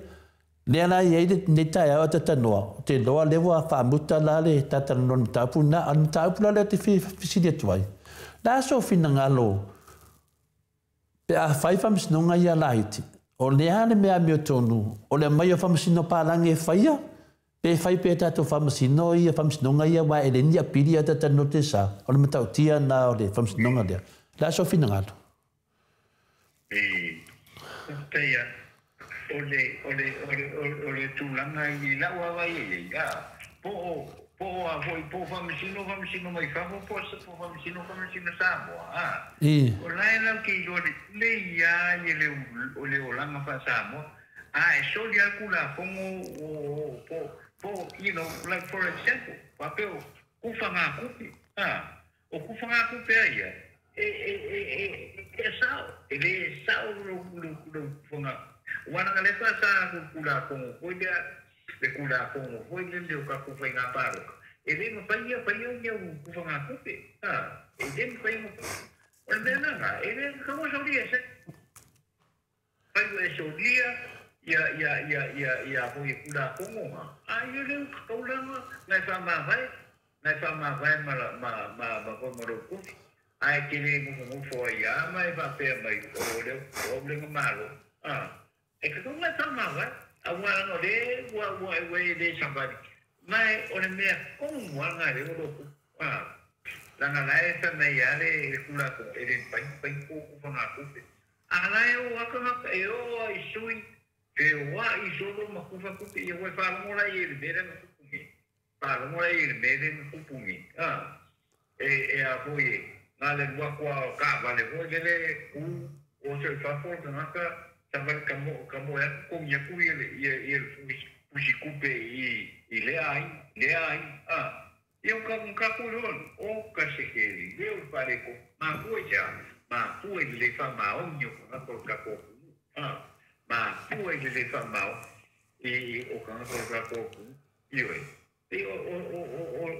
Speaker 1: Lea la e i ai lenei taeao a tatanoa, ou te iloa lea ua faamuta la le talatalanoa i le mataupu lena. A o le mataupu la lea ou te fia fesili atu ai, o le a sou finagalo pe a fai faamasinoga ia laiti? O le a le mea amiotonu o le aumai o faamasino palagi e faia, pe fai pea tatou faamasino ia faamasinoga ia aua e le ni apili a tatanoa te sa, o le matautia lena o le faamasinoga lea. O le a sou finagalo?
Speaker 3: Faafetai lava. O le, o le, o le, o le tulaga i lau vaavaai i ai, a, po o, po o a foi, po o faamasino, faamasino mai fafo, po o, po o faamasino, faamasino Samoa, a. O la e latou te iloa lelei lava ia le, o le olaga faa-Samoa, a e soli lava le Tulafono o, po, po, you know, like for example, faapea o kufagatupe, a. O kufagatupe a ia, e, e, e, e, e sao, e le sao lou, lou, lou kufaga, aua leaga lea faasa atu i le Tulafono foi lea, le Tulafono foi lele o tatou faiga palota, e le mafai ia faia ni au kufagatupe, a, e le mafai ona faia. O le mea lena, e le tatau ona solia e se fai ua e solia ia ia ia ia ia foi e Tulafono na, a ia lea ua tatau la ona e faamavae, na e faamavae ma ma ma ma foi ma lou tofi, ae e te le nofonofo ai lava ma e faapea mai o lea o au lea na malo, a e tatau ona e faamavae, aua leaga o lea ua ua ua e le savali, ma e o le mea tonu lava lena lea ua lou tupu, a leaga la e fai mai lava le Tulafono e le mafai ona fai ni tou tufagatupe. A la e o a tagata e o a i sui feoai solo ma kufa tupe, ia ua e faalogo la i ai i le mea lea na tupu nei. Faalogo la i ai i le mea lea na tupu nei. A, e, e a foi e, na le alu atu a o taavale foi lele ku oso i fafo le tagata, savali ka mo, ka moe atu togi atu ia le, ia, ia le pusi, pusi kupe i, i lea aiga, lea aiga. A, ia o ka, ka ku iloa, o ka sekeli, lea o le faaletonu. Mafua i se a? Mafua i le le faamaoni o tagata o le tatou atunuu. A, mafua i le le faamaoni i, o tagata o le tatou atunuu. Ioe. E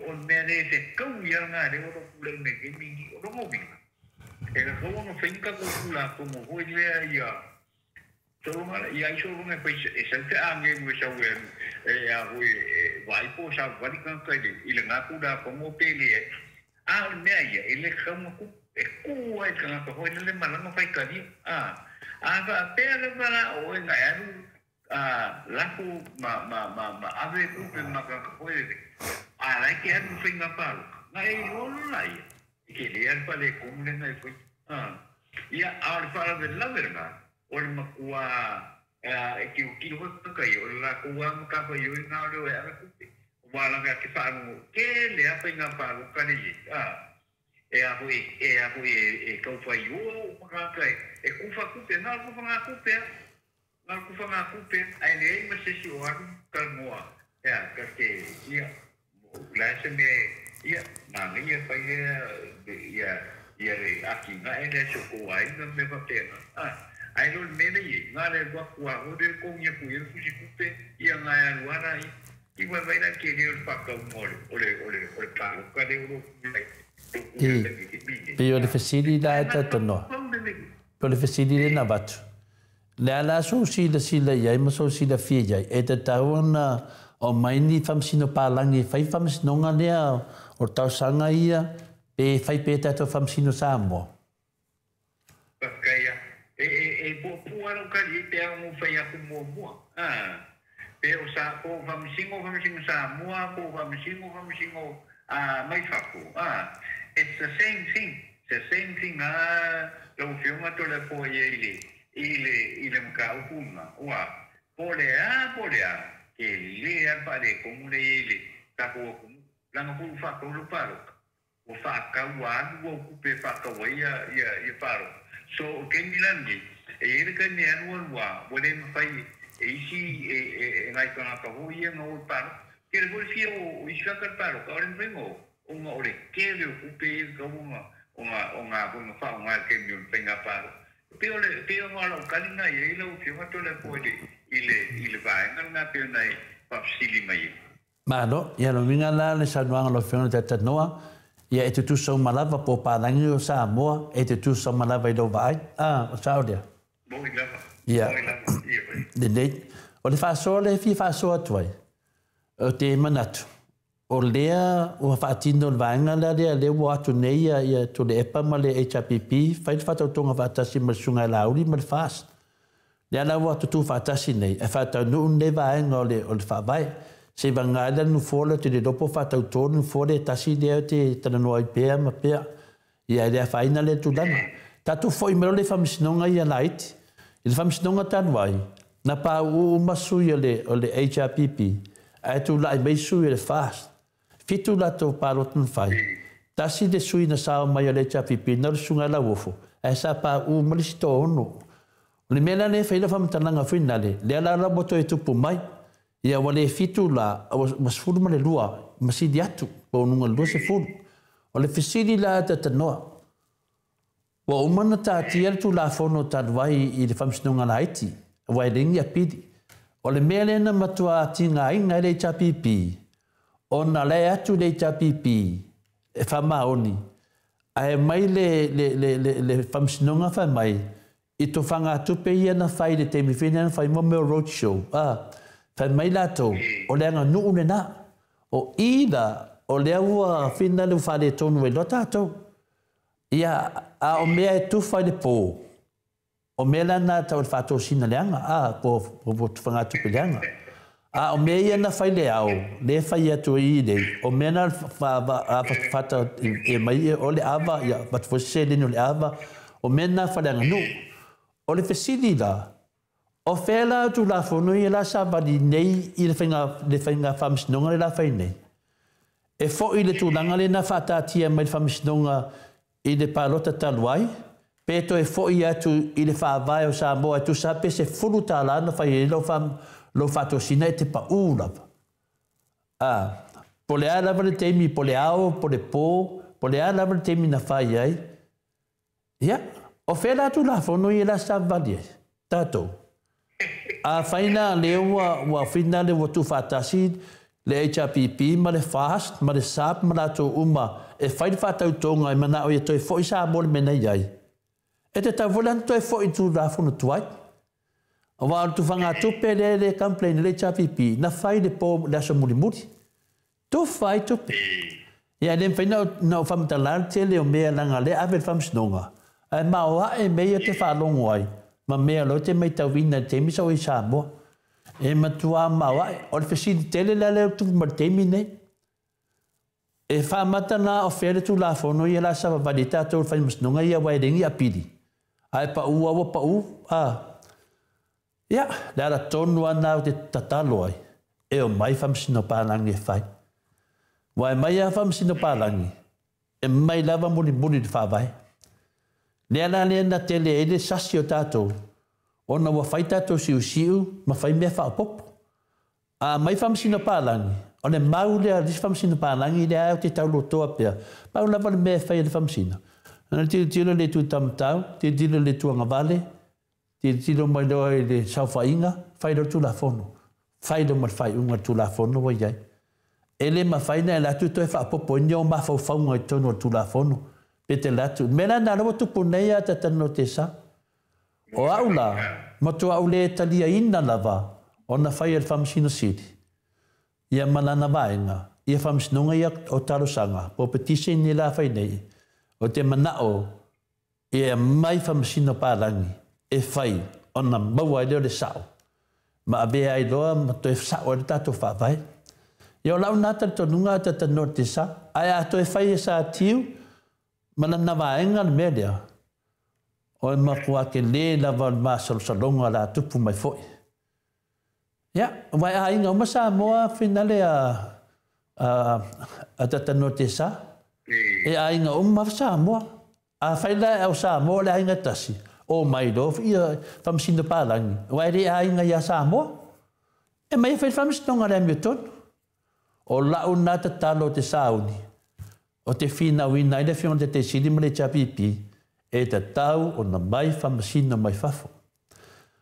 Speaker 3: o mea le se kau ia ngā le o pule me ke mingi o rongo winga. E ka kaua nga whainga ko kula ko mo hoi lea ia Solonga ia i solonga e e sau te ange mo sau e e a hoi e vai po sa wali ka ka i le ngā kula ko mo pele e. A o mea ia e le kaunga ku e ku ai ka ngā hoi le malanga whai kari. A a ka pera mala o e ngā aru a laku ma ma ma ma ave ku pe ma ka hoi le. A lai ke aru whainga paru. Ngā e olo la ia. Ke le aru pale kumule ngai whai. Ia a o le whara ve lawe ngā. O le makua e ki o kilo hoi kai o le la kua ma ka whai oi ngā leo e ara kupe. O wālanga ke whaango ke le a whai ngā pāro kare i. E a hoi e kauwhai o o makakai. E kuwha kupe, ngā kuwha ngā kupe. Ngā kuwha ngā kupe. Ai le ei masesi o aru ka ngoa. Ea, ka te, ia, la se me, ia, mā ngai e whai ia, ia re aki ngā e le so ko ai ngā me whapena. Ai lo mele i, ngā le wakua o re kongia ku e fusi kupe, ia ngā aluara i, i wai wai ke leo whakau mole, ole, ole, ole pāro, ka leo ro
Speaker 1: I, pe o le fesili la e tatanoa. Pe o le fesili le na vatu. Le ala so sila sila iai, ma so sila fia iai, e tatau ana o maini whamsino pālangi, whai whamsinonga lea o tausanga ia, pe whai pe tātou whamsino Samoa.
Speaker 3: Whakaia. E po aro kari e te ao whai aku mua mua. Pe o sa ko whamsingo Samoa, ko whamsingo mai whaku. It's the same thing. It's the same thing. Lau whionga tole po ia i le mka upunga. Ua, pole a, ke le a pare komune i le tako akumu. Langa hulu whakau lo paro. O whakau anu o kupe whakau ia ia paro. So, o ke milangi, e ere ka ni anu alua, wa le mawhai e isi e ngai kanga ka hoi ia ngā o paro. Ke le hoi fia o isi kaka paro, ka ore mwhengo, o ngā ore kere o kupe e ka o ngā o ngā o ngā wha o ngā ke mi o ngā paro. Pe o le pe o ngā lau kalinga ia i lau whionga tole po i le vaenga ngā pe o nei whapsili mai.
Speaker 1: Malo, ia lo minga la le sanuanga lo whionga te tanoa, ia e te tūsau malava po pālangi o Samoa, e te tūsau malava i lau vaai. O sao lea.
Speaker 3: Moi lava.
Speaker 1: Ia.
Speaker 3: Moi lava. Ia pai.
Speaker 1: Lelei. O le whaasoa le fia whaasoa atu ai. O te manatu. O lea ua whaatino le vaenga la lea lea ua atu nei ia tō le EPA ma le HRPP, whai le whatautonga whaatasi ma le sungai lauri ma le fast. Lea la ua tutu whaatasi nei, e whātaunuu nei vaenga o le whaavae. Se vangaila nu fōla te le lopo whātautō nu fōla e tasi lea te tananoa i pēa ma pēa. Ia lea whaina le tūlanga. Tātou fo i mero le whamisinonga ia laiti. I le whamisinonga tānu ai, na pā uu masu ia le, o le HRPP, a e tū lai mei sui le fast. Fitu lato pālotun whai. Tasi le sui na sao mai o le HRPP, na le sunga la uofo. A sa pā uu malisi tō ono. O le mea le whaila whamatalanga whina le, lea la la moto e tupu mai. Ia wale fitu la, masfulu ma le lua, masidi atu, po nunga lua se fulu. O le fisili la tatanoa. Wa umana tātia le tū la fono tānuai i le whamsinonga la iti, wa e lengi a pidi. O le mea lena matua tinga inga le HRPP, o na le atu le HRPP, e whamaoni, a e mai le whamsinonga whai mai, i tō whangatupe ia na whai le te miwhina na whai mo meo roadshow. Whai mai lātou, o le anga nuu le nā. O ida, o lea ua whina le whale tonu e loa tātou. Ia, a o mea e tuwhai le pō. O mea la nā tau le whātōsina le anga, a, po tuwhangatupe le anga. A o mea ia na whai le ao, le whai atu i lei, o mea nā whata e mai e o le awa, ia, whatuwhose leni o le awa, o mea nā whai le anga nuu. O le fesili la, o whela atu la fono i la sāwali nei i le whainga whamisinonga le la whai nei. E fo i le tūlanga le nā whātātia mai le whamisinonga i le pālota taluai, pe to e fo i atu i le whaavae o Samoa e tu sape se fulu tā la na whai e lau whātosina e te pa ū lava. Po le a lava le teimi, po le ao, po le pō, po le a lava le teimi na whai ai. Ia, o whela atu la fono i la sāwali ai, tātou. A whaina le ua whina le ua tū whātasi, Le HRPP ma le FAST ma le SAP ma latou uma e fai le faatautoga e manao ia toe foi Samoa i le mea na i ai. E tatau foi la ona toe foi i le Tulafono tuai. Aua o le tufagatupe lea e le complain ai le HRPP, na fai i le po le aso mulimuli. Tufa ai tupe. Ia e le mafai ona ou faamatala le tele o mea leaga o lea e ave i le Faamasinoga, ae maoae mea ia ou te faalogo ai ma mea o lea ou te matauina i le taimi sa ou i ai i Samoa. E matua maoae. O le fesili tele la lea ua tupu mai i le taimi lenei, e faamata la o fea le Tulafono ia o le a savavali ai tatou i le faamasinoga ia aua e leai ni apili, ae pau lava ua pau, a. Ia, le ala tonu lava lena ou te tatalo ai, e omai faamasino palagi e fai. Aua e mai lava faamasino palagi, e mai lava mulimuli i le Faavae. Lea la lea na tele ai le sasi o tatou, ona ua fai tatou siusiu ma fai mea faaopoopo. A aumai faamasino palagi, o le mau lea a le isi faamasino palagi lea ou te taulotoa pea, pau lava le mea e fai e le faamasino, na tilotilo i le itu taumatau, tilotilo i le itu agavale, Tilotilo mai loa i le saofaiga, fai loa le Tulafono. Fai loa ma le faaiuga i le Tulafono ua i ai. E le mafai ona e alu atu toe faaopoopo ai ni ou mafaufauga i totonu o le Tulafono, pe te alu atu. O le mea la lena o lea ua tupu nei a Tatanoa Tesa. O au la, matua ou le taliaina lava ona fai e le Faamasino Sili ia ma lana vaega ia faamasinoga ia o talosaga po o petition ia la fai nei. Ou te manao E aumai faamasino palagi e fai ona maua ai lea o le sao ma avea ai loa ma toe sao ai le tatou Faavae. Ia o lau na talitonuga a Tatanoa Tesa, ae a toe fai e Satiu ma lana vaega le mea lea, o le matua tele lava o le masalosaloga o le a tupu mai foi. Ia, aua e aiga uma Samoa finale a a Tatanoa Tesa, e aiga uma Samoa. Afai la e au Samoa o le aiga e tasi, omai loa ia faamasino palagi, aua e le aiga ia Samoa. E mai e fai le faamasinoga le amiotonu. O lau na tatalo ou te sauni, ou te finauina ai le Afioga i le Taitaisili ma le HRPP, e tatau ona mai faamasino mai fafo.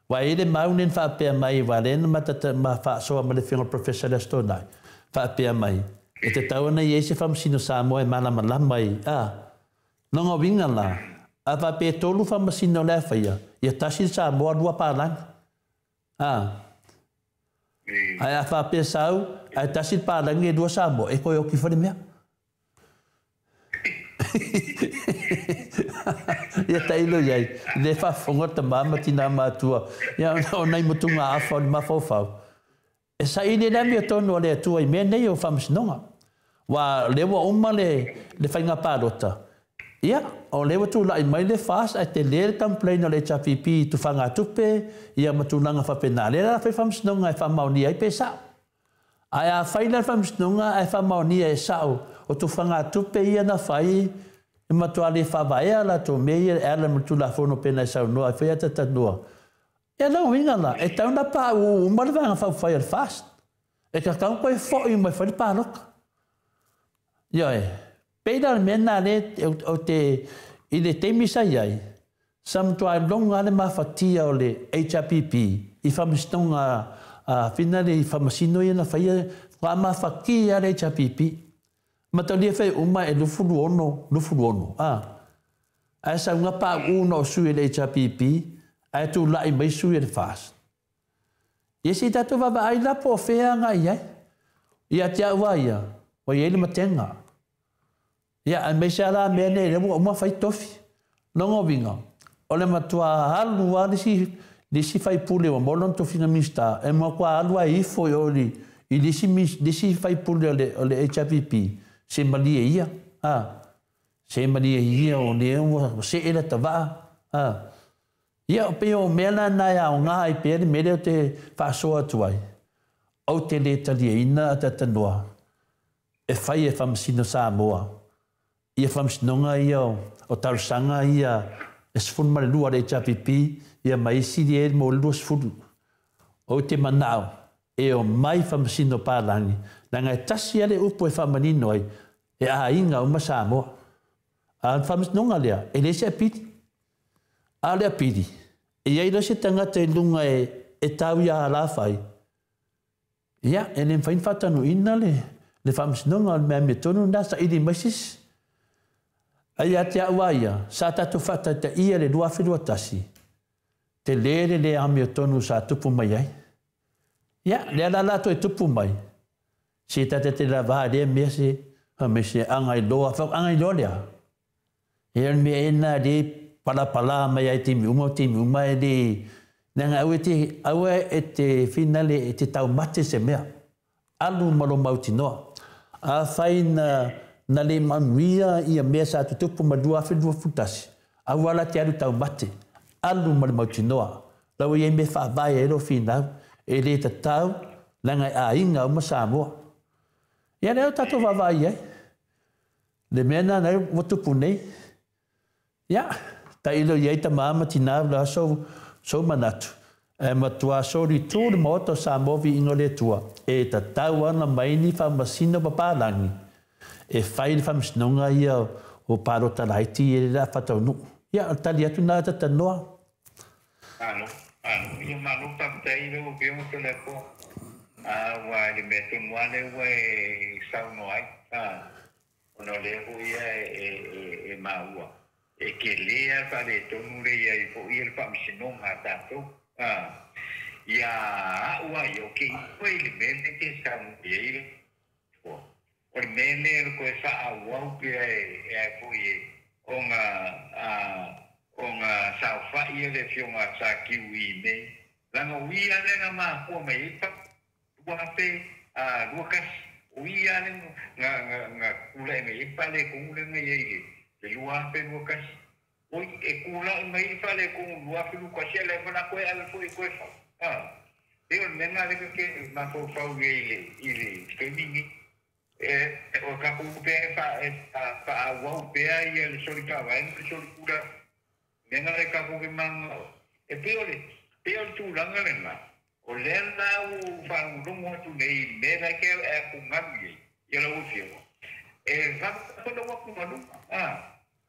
Speaker 1: Aua e i ai le mau lenei na faapea mai, aua o lea na ma faasoa ma le Afioga i le Professor i le Aso Toonai, faapea mai, e tatau ona i ai se faamasino Samoa e malamalama i, a, Lona uiga la, a faapea e 3 faamasino o le a faia, ia tasi le Samoa, 2 palagi. A. Ae a faapea sau, ae tasi le palagi e 2 Samoa, e toe oti foi le mea. Ia tailo i ai, le faafofoga tama ma tina matua, ia o nai motugaafa o le mafaufau. E saili ai le amiotonu a le Atua i mea nei o faamasinoga. Aua o lea ua uma le le faiga palota, ia, o lea ua tulai mai le FAST ae tele le complain a le HRPP i tufagatupe ia ma tulaga faapena. Lea la fai faamasinoga e faamaonia ai pe sao. Ae a fai la le faamasinoga ae faamaonia e sao o tufagatupe ia na fai e matua le faavaea latou mea ia e ala ma le Tulafono pei ona e saunoa ai foi Atatanoa. Ia lona uiga la, e tatau ona pauu uma le Vaega Faaupufai a le FAST. E tatau ona toe foi uma e fai le palota. Ioe, pei la o le mea lena lea ou te, i le taimi sa i ai, sa matua iloga lava le mafatia o le HRPP i faamasinoga a Fina le faamasino ia na faia, faatoa mafatia lava le HRPP. Mataulia fai uma e 26, 26, a. Ae sauga pauu na o sui o le HRPP ae tulai mai sui o le FAST. Ia se i tatou vaavaai la po o fea agai i ai. Ia te au lava ia, ua i ai le matega. Ia aemaise lava la mea nei lea ua uma fai tofi. Lona uiga, o le matua alu lava le isi, le isi faipule ua maua lona tofiga Minisita, e matua alu lava e ifo i o i le isi, le isi faipule o le, o le HRPP, se malie ia. A, se malie ia o lea ua see lata vaa. A, Ia, pei o mea la na e aoga ai pea le mea lea ou te faasoa atu ai, ou te le taliaina Atatanoa e fai e Faamasino Samoa ia faamasinoga ia o talosaga ia e 12 a le HRPP ia ma isi ia mo le 20. Ou te manao e omai Faamasino palagi leaga e tasi lava le upu e faamanino ai, e aiga uma Samoa. A o le faamasinoga lea, e leai se apili. A o le apili, e i ai loa se tagata i luga e tau ia alafai, Ia, e le mafai ona faataunuuina le faamasinoga o le mea amiotonu lena saili mai se isi. Ae ia te au lava ia, sa tatou faataitaia i le 2021, tele le le amiotonu sa tupu mai ai. Ia, lea la la toe tupu mai, se tatou te lava i lea mea se, fai mai se agailoa, fai agailoa lea. E o le mea ea lena lea e palapala mai ai i taimi uma ma taimi uma e le, leaga aua e te, aua e te finale e te taumate se mea. Alu ma lou mautinoa. Afai na, na le manuia ia mea sa tutupu ma le 2021, aua la te alu taumate. Alu ma le mautinoa. La ua i ai mea faavae ai lou finau. E le tatau, leaga e aiga uma Samoa. Ia lea o tatou vaavaai i ai. Le mea lena na ua tupu nei. Ia, tailo i ai tama ma tina o le a sou manatu, ae matua solitu le Maota o Samoa viiga o le Atua, e tatau lava ona mai ni faamasino papalagi e fai le faamasinoga ia o palota laiti ia le a faataunuu. Ia, o le tali atu lena Tatanoa.
Speaker 3: Malo, malo. Ia malo faafetai i lau Afioga Toleafoa. Aua i le mea tonu lava lea ua e saunoa ai. Ona o lea foi ia e maua, e tele lava le faaletonu lea e i ai foi le faamasinoga a tatou. Ia au lava ia, ou te ioe i le mea lea e te saunoa i ai le Atua. O le mea lea e toe faaauau pea e a foi e ona ona saofai le Afioga a Sa Kiu i mea ia. Leaga o ia lea na mafua mai ai 2021, o ia lea na tulai mai ai le faaletonu lea na i ai i le 2021. Oi, e tulai mai le faaletonu i le 2021, a o lea foi o le a toe ave foi e toe fai. Pei o le mea lena lea ta te mafaufau i ai i le taimi lenei. O tatou pea e faaauau pea le soli faavae ma le soli tulafono. Mea na e tatou te mananao ai. E pei o le, pei o le tulaga lena, o lea la ua ou faalogologo atu nei i le mea la e te atugalu i ai, ia lau Afioga, e vave foi lou atugaluga, a,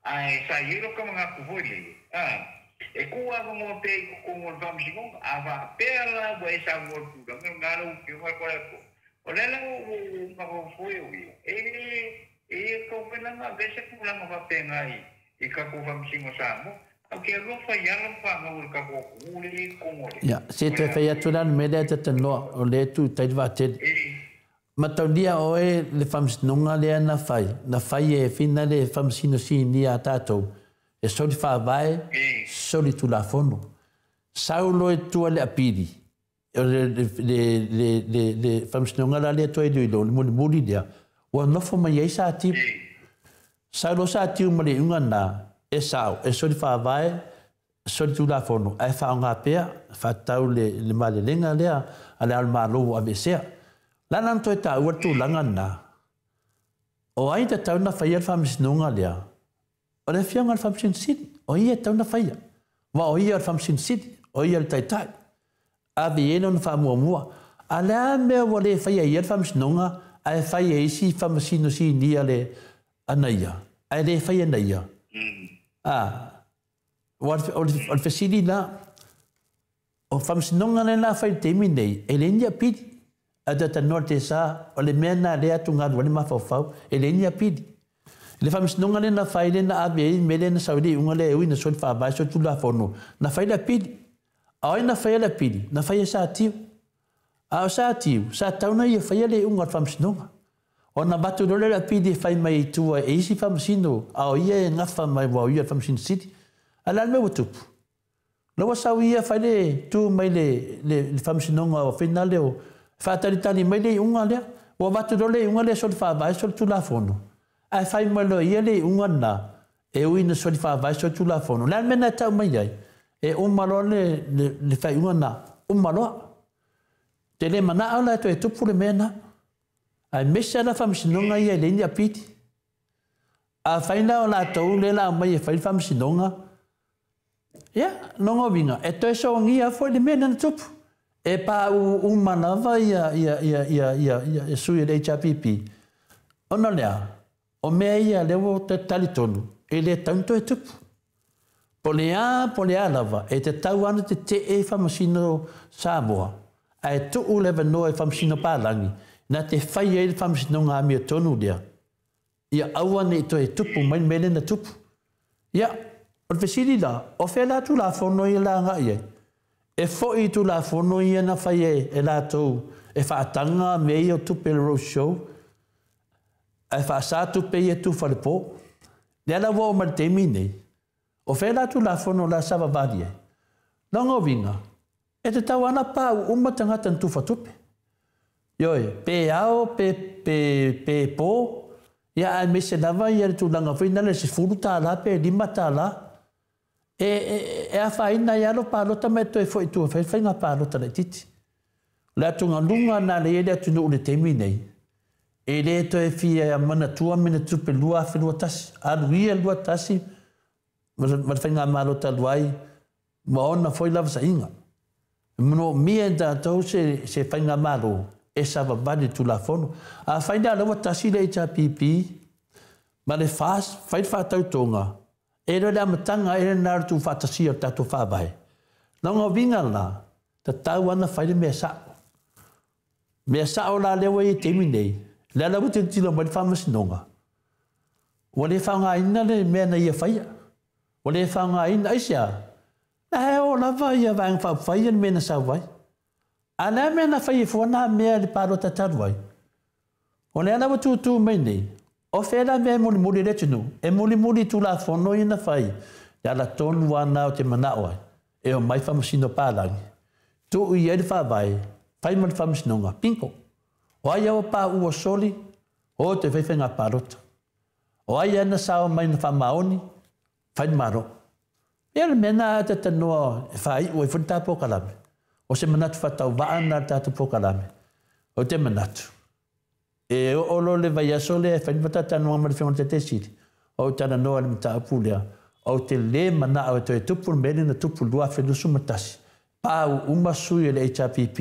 Speaker 3: ae sa i ai lota manatu foi lele, a, e tuu avanoa pea i totonu o le Faamasinoga. A faapea la ua e saunoa i le tulaga lena lau Afioga e Toleafoa, o lea la ua ou mafaufau e uia, e le, E tatau foi la ona avea se tulaga faapena i tatou faamasino Samoa. Ou te alofa i alo ma fanau o le tatou atunuu lea e i totonu o le.
Speaker 1: Ia, se toe fai atu la le mea lea e talanoa, o lea e tu i tai le vaatele. Mataulia oe le faamasinoga lea na fai, na fai e Fina le faamasino sinia a tatou, e soli faavae, soli tulafono. Sau loa i tua le apili, O le faamasinoga la lea toe iloilo, le mulimuli lea, ua nofo mai ai Satiu. Sau loa Satiu ma le iuga lena, e sao, e soli faavae, soli tulafono, ae faaaoga pea, faatatau le malelega lea a Le Ao o le Malo ua aveesea. O le a la ona toe taua le tulaga lena? O ai e tatau ona faia le faamasinoga lea? O le Afioga i le Faamasino Sili, o ia e tatau ona faia, aua o ia o le Faamasino Sili, o ia le Taitai. Ave i ai lona faamuamua. A o le a le mea ua le faia e ia le faamasinoga ae fai e isi Faamasino Sinia le ana ia, ae le faia na ia? A, o le fesili la, O faamasinoga lea la fai i le taimi nei, e leai ni apili. Ae toe talanoa le TSA, o le mea lena lea atugalu ai le mafaufau, e leai ni apili. I le faamasinoga lea na fai lea na ave ai le mea lea na sau ai le iuga lea e ui na soli faavae soli tulafono, na fai le apili. A o ai na faia le apili? Na faia e Satiu. A o Satiu, sa tatau ona ia faia le iuga o le faamasinoga. Ona avatu loa lea o le apili e fai mai i tua e isi faamasino, a o ia e gafa mai aua o ia o le Faamasino Sili. A o le a le mea ua tupu? La ua sau ia fai le tu mai le le faamasinoga o finale o faatalitali mai le iuga lea. Ua avatu loa le iuga lea soli faavae soli tulafono. Ae fai mai loa e ia le iuga lena e ui ina soli faavae soli tulafono. O le a le mea na e tau mai ai? E uma loa le le faaiuga lena, uma loa. Te le manao la e toe tupu le mea lena. Aemaise lava la faamasinoga ia e leai ni apili. Afai la o latou lea la aumai e fai le faamasinoga, ia, lona uiga, e toe sogia foi le mea lea na tupu. E pauu uma lava ia, ia, ia, ia, ia, ia sui o le HRPP. Ona o le a? O mea ia lea ua talitonu, e le tatau ona toe tupu. Po o le a, po o le a lava, e tatau lava ona tetee i faamasino Samoa, Ae tuu le avanoa i Faamasino Palagi na te fai ai le faamasinoga amiotonu lea, ia aua ne i toe tupu mai le mea lea na tupu. Ia, o le fesili la, o fea la Tulafono ia la agai ai? E foi i Tulafono ia na fai e latou e faataga mea ia o tupe i le road show, ae faasa tupe ia e tufa i le po. Lea la ua oo mai i le taimi nei, o fea la Tulafono la savavali ai? Lona uiga, e tatau lava ona pauu uma tagata na tufa tupe. Ioe, pe ao pe, pe, pe po, ia aemaise lava ia le tulaga foi lea $10 pe $5. E afaina ai lava lou palota ma e toe foi i tua e fai le faiga palota laitiiti. O le atugaluga lena lea e i ai le atunuu i le taimi nei, e le toe fia manatua mea na tutupu i le 2021. Alu ia le 21 ma le faigamalo talu ai ma ona foi lavasaiga. E manaomia e tatou se faigamalo e savavali i le Tulafono. Afai la o lea ua tasi le HRPP ma le FAST, fai le faatautoga, e le o le amataga ea lena o le tuufaatasia o le tatou Faavae. Lona uiga la, tatau lava ona fai le mea sao. Mea sao la lea ua i ai i le taimi nei, lea la ua tilotilo mai le Faamasinoga, ua le faaaogaina le mea na ia faia. Ua le faaaogaina, aisea? La e o lava ia Vaega Faaupufai ia le mea na sau ai. A o le a le mea na fai ai fua na mea i le palota talu ai? O lea la ua tutu mai nei, o fea la mea e mulimuli i le atunuu? E mulimuli i Tulafono ia na fai, le ala tonu lava lena ou te manao ai, e omai faamasino palagi, tuu i ai le Faavae, fai ma le Faamasinoga, bingo! O ai a ua pauu ua soli, o toe fai faiga palota. O ai a na sao mai na faamaoni, fai le Malo. Ia o le mea lena a talanoa e faaiu ai foi le ta polokalame. O se manatu faatauvaa lena o le tatou polokalame. Ou te manatu, e oo loa le vaiaso lea e fai le talatalanoaga ma le Afioga i le Taitaifono Sili, ou talanoa i le mataupu lea, ou te le manao e toe tupu le mea lea na tupu i le 2021, pau uma sui o le HRPP,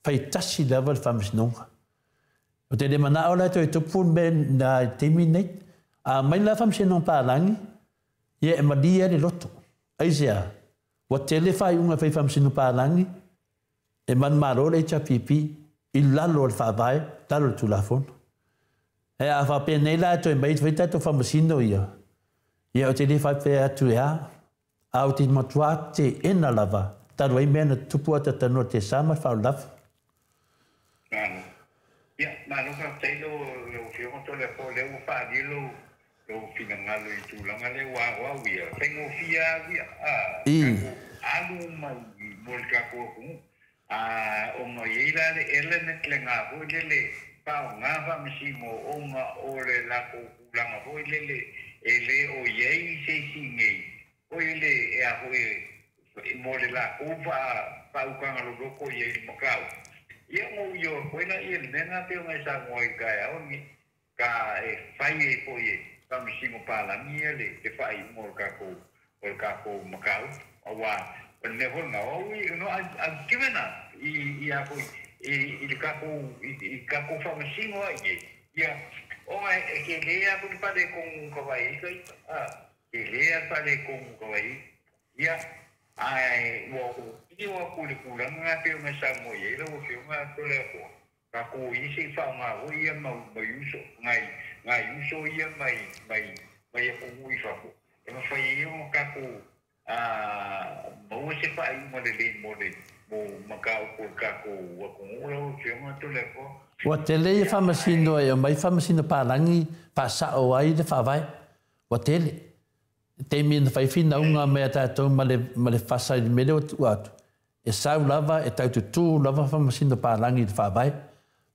Speaker 1: fai tasi lava le Faamasinoga. Ou te le manao la e toe tupu le mea na i le taimi lenei. A aumai la Faamasinoga Palagi, ia e malie ai le loto. Aisea? Ua tele faaiuga e fai i Faamasinoga Palagi, e manumalo le HRPP i lalo o le Faavae, lalo o le Tulafono. Ae a faapenei la e toe mai fai tatou faamasino ia, ia ou te le faapea atu e a, a ou te matua teena lava talu ai mea na tutupu a talanoa i le Tesa ma le faalavelave.
Speaker 3: Malo. Ia, malo faafetai lau Afioga Toleafoa, o lea ua faaalia lou finagalo i tulaga lea ua o au ia, faigofie au ia, tatou alu mai mo le tatou atunuu. Ona e i ai la le element lena foi lele faaaoga faamasino ona o le latou tulaga foi lele e le o i ai se isi nei foi le e a foi mo le latou faautaga loloto i ai i le mataupu. Ia ona ou ioe atu ai laia i le mea lena pei ona e saunoa ai i le taeao lenei, ka e fai ai foi e faamasino palagi ia le faaiuga o le tatou mataupu, aua o le mea foi lena o au no, I've given up i a foi i le tatou i tatou faamasino ai nei, ia ona e tele lava foi le faaletonu ka vaai ai ta ita, tele lava le faaletonu ka vaai ai, ia ae ua ou io atu i le tulaga lena pei ona e saunoa i ai lau Afioga Toleafoa, tatou i se i faaaoga foi ia mau uso nai uso ia mai mai mai atunuu i fafo e mafai ai ona tatou maua se faaiuga lelei mo le mo mataupu o le tatou atunuu lau Afioga Toleafoa.
Speaker 1: Ua tele ia faamasino e aumai faamasino palagi faasao ai le Faavae. Ua tele. Taimi na fai finauga mai a tatou ma le fasa i le mea lea ua tuu atu, e sau lava, e taututu lava faamasino palagi i le Faavae.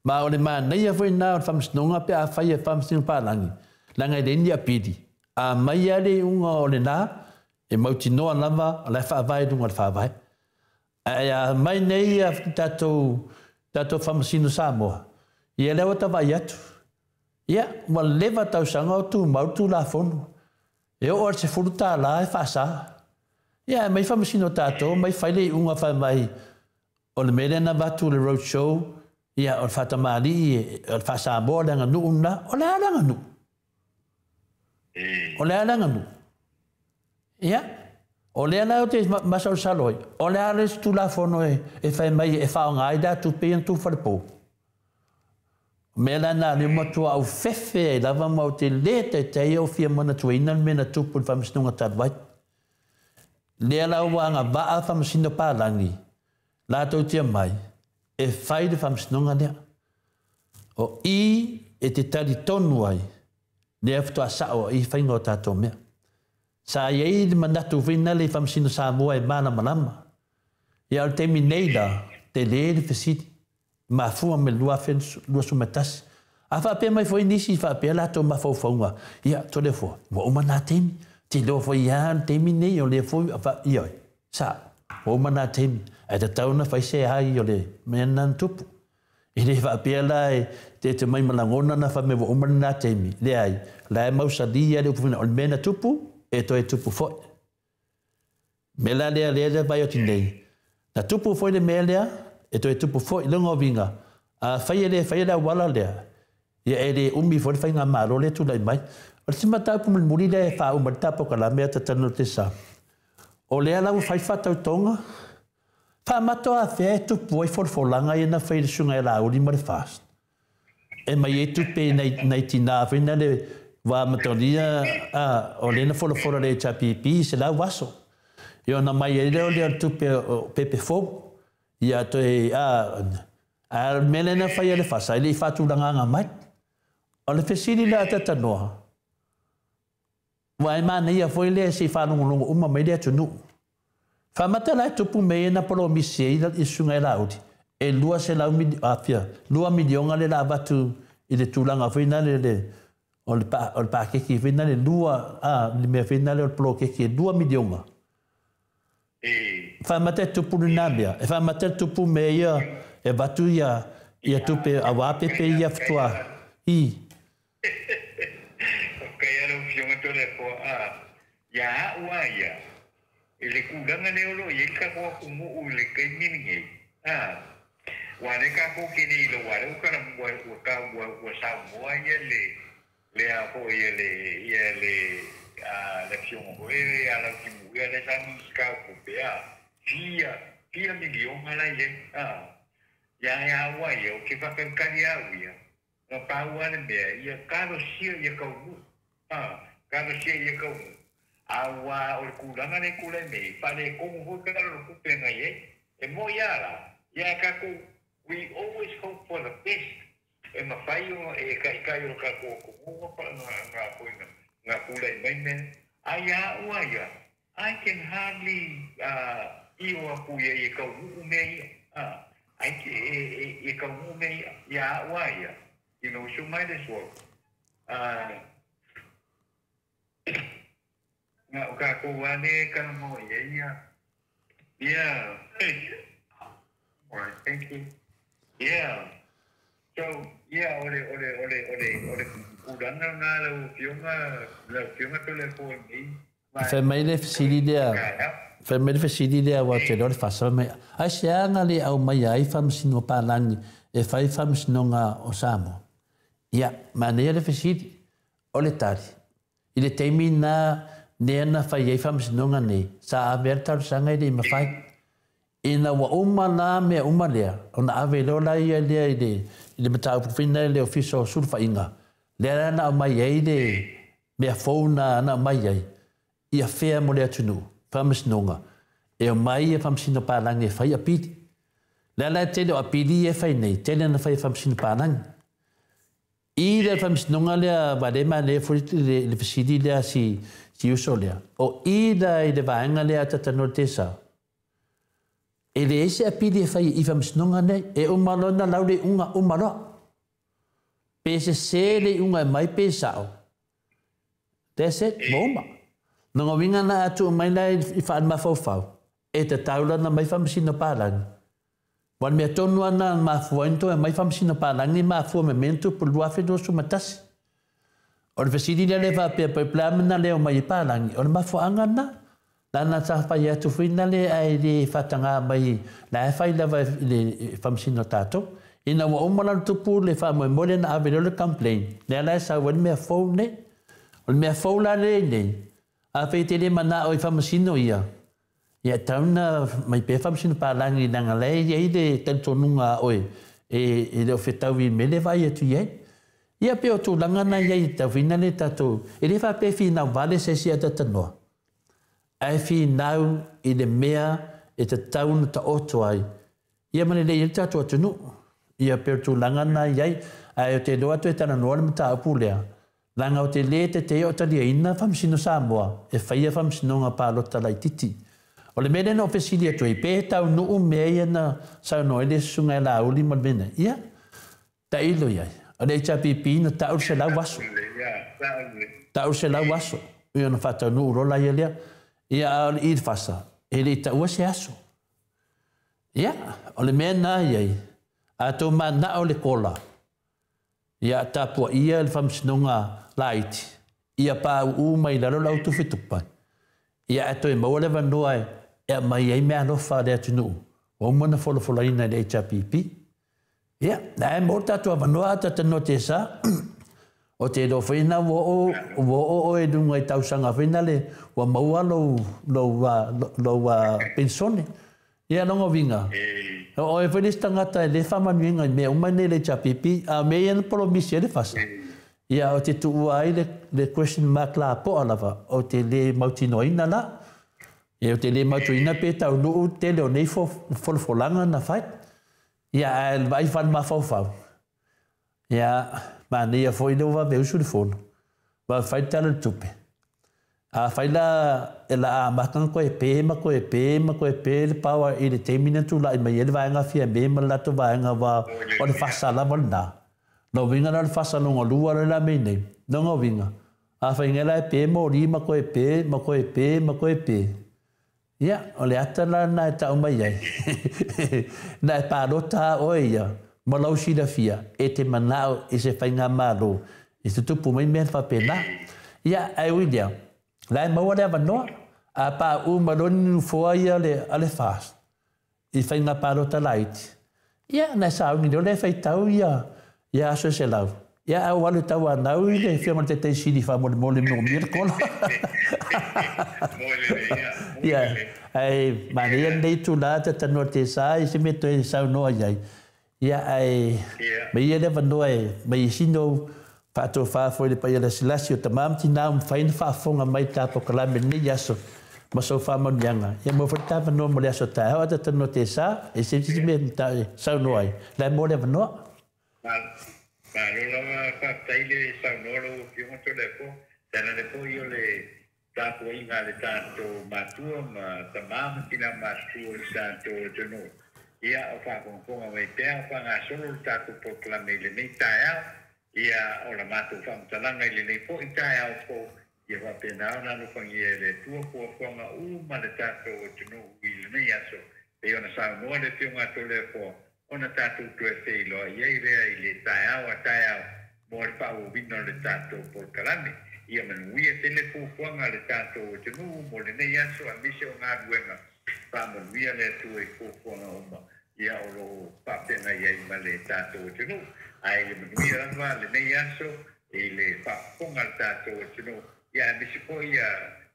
Speaker 1: Ma o le manaia foi lena o le faamasinoga pe a fai e faamasino palagi, leaga e leai ni apili. A mai lava le iuga o lena, e mautinoa lava o la e faavae i luga o le Faavae. Ae a mai nei ia tatou faamasino Samoa, ia lea ua tavaai atu. Ia, ua leva tausaga o tumau le Tulafono. E oo lava i le $10 e faasa. Ia, ae mai faamasino tatou, mai fai le iuga fai mai o le mea lea na avatu i le road show, ia, o le faatamalii, o le faa-Samoa le aganuu lena. O le a le aganuu? O le a le aganuu? Ia, O lea la ou te masalosalo ai, o le a le isi Tulafono e fai mai e faaaoga ai la tupe ia na tufa i le pou? O mea la na o lea ua matua ou fefe ai lava ma ou te le taitai ou fia manatuaina le mea na tupu i le Faamasinoga talu ai. Lea la ua agavaa Faamasino palagi latou te omai e fai le Faamasinoga lea. O i e te talitonu ai, lea faatoa sao ai faiga o tatou mea. Sa i ai le manatu foi lea i Faamasino Samoa e malamalama. Ia o le taimi nei la, tele le fesili, mafua mai le 2021. A faapea mai foi nisi faapea latou mafaufauga, ia, Toleafoa, ua uma na taimi, te iloa foi lava le taimi nei o lea foi, ioe, sao, ua uma na taimi, ae tatau ona fai se ai o le mea lena na tupu. E le faapea la e te mai ma lagona na fai mai ua uma lena taimi, leai, la e mausali lava le upu foi o le mea na tupu, e toe tupu foi. Mea la lea lea le vai atu nei, na tupu foi le mea lea, e toe tupu foi lona uiga, afai e le faia le auala lea, ia e le umi foi le faigamalo lea tulai mai. O le isi mataupu mulimuli lea e faauma le tapokala mea tatanu te sa. O lea la ua fai faatautoga, faamato afea e tupu ai folafolaga ia na fai i le susuga ia Laauli ma le FAST. E mai ai tupe nai tina foi na le ua amatalia o lea na folafola le HRPP i 100 aso. Ia ona mai ai lea o le tupe o pepe fou. Ia toe a o le mea lea na fai e le FAST e le i faatulagaga mai. O le fesili la a tatanoa, ua e manaia foi lea se i faalogologo uma mai le atunuu. Faamata la e tupu mea ia na polomisi ai le susuga ia Laauli, e 200 afia, 2 miliona le la avatu i le tulaga foi lea o le pakeki foi lea lua, le mea foi lea o le poloketi e 2 miliona. Faamata e tupu lena mea, e faamata e tupu mea ia e avatu ia tupe aua pepe ia faatoa i.
Speaker 3: Okay, alo fionga Toleafoa, ia au a ia, e le kulaga lea o lo o i ai le tatou atunuu i le taimi lenei. Ua le tatou te le iloa lea ua ua ua saunoa ia le le a foi ia le ia le le afioga foi ia Lautimuia ia le sa Minisita o Tupe fia miliona la i ai. Ia ia au a ia, o te faatalitali au ia, na pau lava le mea, ia talosia ia taunuu. Talosia ia taunuu. A ua o le tulaga lea e tulai nei, faaletonu foi tala o le tupe na i ai. E moi lava la, ia tatou, we always hope for the best. E mafai ona e taitai o le tatou atunuu na tulai mai mea. A ia au a ia, I can hardly io atu ia e taunuu mea ia. Ai e taunuu mea ia, ia au a ia. You know, so might as well. Na o kākou ane kana mo ia ia. Yeah. All right, thank you. Yeah. So, yeah, ole ole ole ole ole kulaga na lau afioga Toleafoa nei.
Speaker 1: Fai mai le fesili lea, fai mai le fesili lea ua te iloa le faasala mai, ai se aga le aumaia ai Faamasino palagi e fai Faamasinoga o Samoa? Ia, manaia le fesili, o le tali, i le taimi na lea na fai ai Faamasinoga nei, sa ave ai le talosaga e le i mafai. Ina ua uma la mea uma lea, ona ave loa la ia lea i le mataupu foi lea i le Ofisa o Sulufaiga, lea la na aumai ai le mea fou na aumai ai, ia fea mo le atunuu, Faamasinoga, e omai ia Faamasino palagi e fai apili. Lea la e tele o apili ia e fai nei, tele na fai e Faamasino palagi. I le Faamasinoga lea, vale manaia foi le fesili lea si uso lea, o i la i le vaega lea tatanoa le tesa, e leai se apili e fai i Faamasinoga nei, e uma loa na lau le iuga uma loa. Pe sese le iuga e mai pe sao. That's it, ua uma. Lona uiga na a tuu mai la i faale-mafaufau, e tatau la na mai Faamasino palagi. Ua le mea tonu lava na mafua ai na toe aumai Faamasino palagi mafua me mea na tupu i le 2021. O le fesili lea le faapea pe o le a mea na le omai ai palagi, o le mafuaaga lena. Lana sa fai atu foi na le ae le faataga mai, la e fai lava i le Faamasino tatou. Ina ua uma la ona tupu le faamoemoe lea na ave lea o le complaint, lea la e sau ai le mea fou nei. O le mea fou la lea nei, afai e te le manao i Faamasino ia, Ia tau na mai pea faamasino palagi leaga la e i ai le talitonuga a oe e le o fetaui i le mea lea e vaai atu i ai. Ia pei o tulaga na i ai i taufiina le tatou, e le faapea e finau vale se isi atatanoa, ae finau i le mea e tatau ona taoto ai, ia ma lelei ai le tatou atunuu. Ia pei o le tulaga na i ai, ae ou te iloa atu e talanoa le mataupu lea, leaga ou te le tetee o taliaina Faamasino Samoa e faia faamasinoga palota laitiiti. O le mea lea na ou fesili atu ai, pe taunuu mea ia na saunoa ai le Susuga ia Laauli ma le mea nei. Ia, tailo i ai. O le HRPP na tau le 100 aso. Tau le 100 aso. Ia ona faataunuu loa laia lea. Ia, a o le i le FASA, e le i taua se aso. Ia, o le mea lena i ai, a tou mananao le kola, ia tapuaia le faamasinoga laiti, ia pauu mai i lalo le au tufitupa, ia ae toe maua le avanoa e aumai ai meaalofa a le atunuu ua uma ona folafolaina e le HRPP. Ia, ae maua le tatou avanoa a talanoa tesa, o te iloa foi na ua oo oe i luga i tausaga foi nale ua maua lou pensone. Ia lona uiga, o oe foi le isi tagata e le faamanuiaina i mea uma nei le HRPP, a o mea ia na polomisi ai le FASA, ia ou te tuua ai le question mark lapoa lava, ou te le mautinoaina la. Ia ou te le mautinoaina pe taunuu le tele o nei folafolaga na fai. Ia ae vaai faale-mafaufau, ia manaia foi lea ua vave usu le fono, vave fai le Tala o le Tupe. Afai la e la amata ona toe pe ma toe pe ma toe pe le power i le taimi na tulai mai ai le vaega Fiame ma le latou vaega aua o le fasa lava lena. Lona uiga la o le fasa lona lua lea la mei nei. Lona uiga, afai nei la e pe moli ma toe pe ma toe pe ma toe pe, ia, o le ata la lena e tau mai ai, na e palota lava oe ia ma lou silafia e te manao i se faigamalo i tutupu mai mea faapena. Ia, ae ui lea, la e maua le avanoa, a pauu mai loa ni nofoa ia a le FAST i faiga palota laiti, ia, na e sauni loa lea e faitau ia aso e 100. Ia, ae ua alu e tauanau i le Afioga i le Taitaifono Sili faamolemole manaomia le kola. Ia, ae manaia lenei itula e talanoa i le tesa i se mea toe saunoa i ai. Ia, ae mai ia le avanoa e mai i sina ou faatofa foi i le paia lasilasi o tama ma tina ua mafai ona faafofoga mai i le ta polokalame i lenei aso ma sou faamanuiaga. Ia maua foi le ta avanoa mo le aso taeao ae talanoa tesa e se isi mea e saunoa ai. La e maua le avanoa.
Speaker 3: Malo lava faafetai le saunoa lau Afioga Toleafoa. Tainane foi o le tapuaiga a le tatou matua ma tama ma tina matutua o le tatou atunuu. Ia, o faafogafoga mai pea o faagasolo le tatou polokalame i lenei taeao. Ia, o la matou faamatalaga i lenei foi taeao fou, ia faapena ona alofagia e le Atua fuafuaga uma le tatou atunuu i lenei aso, pei ona saunoa le Afioga a Toleafoa, ona tatou toe feiloai ai lea i le taeao a taeao mo le faaauauina o le tatou polokalame. Ia manuia tele fuafuaga a le tatou atunuu mo lenei aso aemaise o galuega. Faamanuia le Atua i fuafuaga uma ia o lo o faafeagai ai ma le tatou atunuu. Ae ia manuia lava lenei aso i le faafofoga a le tatou atunuu, ia aemaise foi ia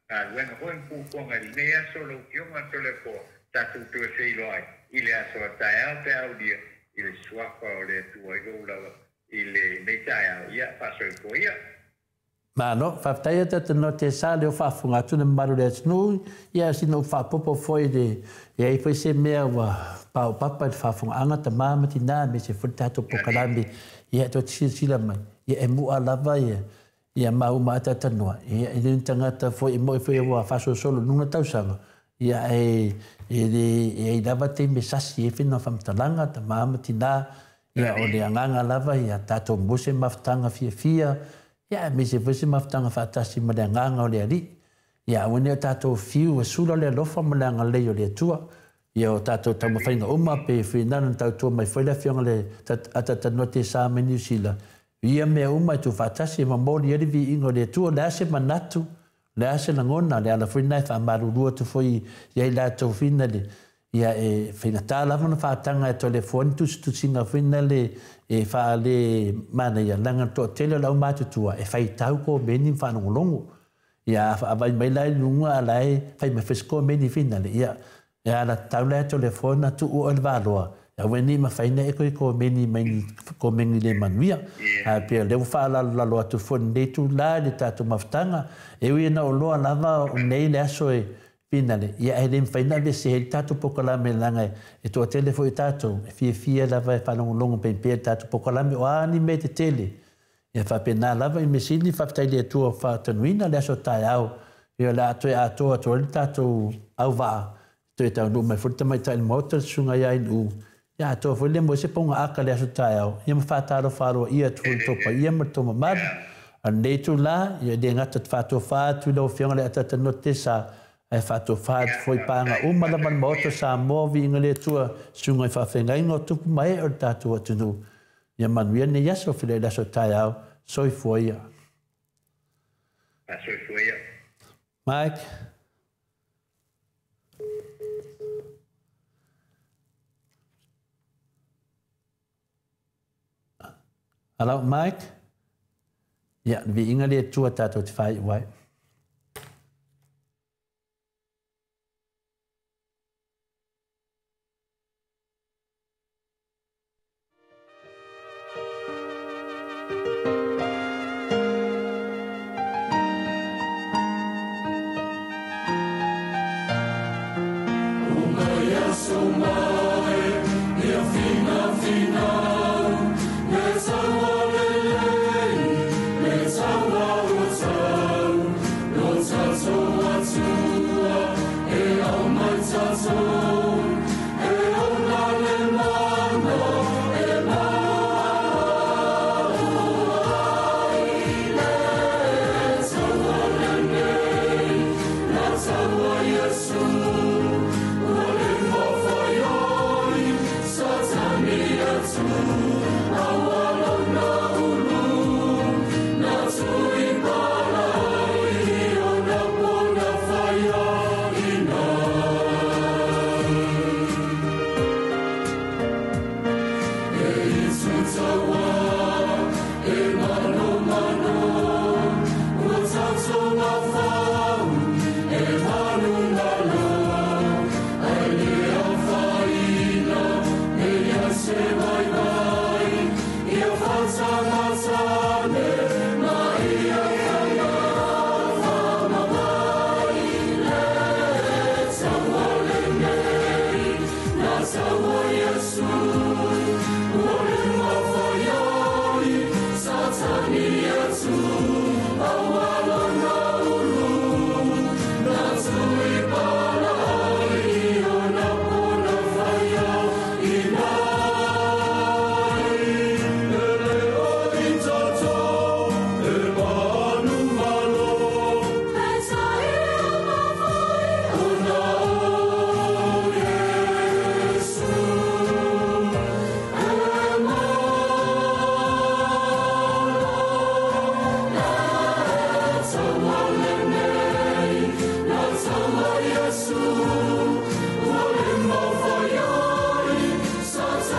Speaker 3: galuega foi ma fuafuaga i lenei aso lau Afioga Toleafoa, tatou toe feiloai i le aso a taeao pe a aulia i le suafa o le Atua i lou lava i lenei taeao. Ia faasoifua ia.
Speaker 1: Malo, faafetai a tatou te sa leo faafofoga atu le mamalu o le atunuu, ia sina upu faaopoopo foi le e ai foi se mea ua paopapa i le faafofogaaga tama ma tina aemaise foi le tatou polokalame, ia toe te silasila mai, ia e mu'a lava ia ia mau ma atatanoa, ia e le o ni tagata foi e mo'i foi ua faasolosolo i luga tausaga, ia e le e ai lava taimi e sasi ai faiga faamatalaga tama ma tina, ia o le agaga lava ia tatou maua se mafutaga fiafia, ia aemaise foi se mafutaga faatasi ma le agaga o le Alii. Ia aua ne i o tatou fiu e sula le alofa ma le agalelei o le Atua. Ia o tatou taumafaiga uma pe finala na tautua mai foi le Afioga i le Atatanoa Tesa mai Niu Sila, ia mea uma e tuufaatasi e momoli ai le viiga o le Atua. O le a se manatu, o le a se lagona, o le ala foi lena e faamalulu atu foi i ai latou finale, ia e faigata lava ona faataga e Toleafoa ni tusitusiga foi nale e faale manaia, leaga le toatele o le aumatutua e faitau komeni ma faalogologo. Ia faavaai mai la i luga ala e fai ma fisco meni finale. Ia e ala tau le telefona tu o le valoa. Ia weni ma faina e koe ko meni mai ni ko meni le manuia. A pe le fa la la lo atu fo nei tu la le tatou mafutaga e ui na o loa lava o nei le aso e finale. Ia e le faina ve se he tatou pokalame langa e to tele fo i tatou e fia fia lava e falongolongo pe pe tatou pokalame o ani me te tele. Ia faapena lava i mesili faafetai le Atua faatanuina le aso taeao ia le atoe atoa atu ai le tatou auvaa toe taunuu mai foi le tamaitai i le maota le susuga ia Ainu'u ia atoa foi le mo se poga aka le aso taeao ia ma faatalofa aloaia atu foi i le tou paia ma le tou mamalu. A o lenei itulā ia e le gata faatofā atu i lau Afioga le Atatanoa Tesa ae faatofā atu foi i paga uma lava le Maota o Samoa viiga le Atua susuga i faafeagaiga o tupu ma ee o le tatou atunuu. Ia manuia lenei aso feiloai le aso taeao soifua ia.
Speaker 3: Soifua ia.
Speaker 1: Mike. Hello, Mike. Ia, le viiga le Atua tatou te faaiu ai.
Speaker 2: Satania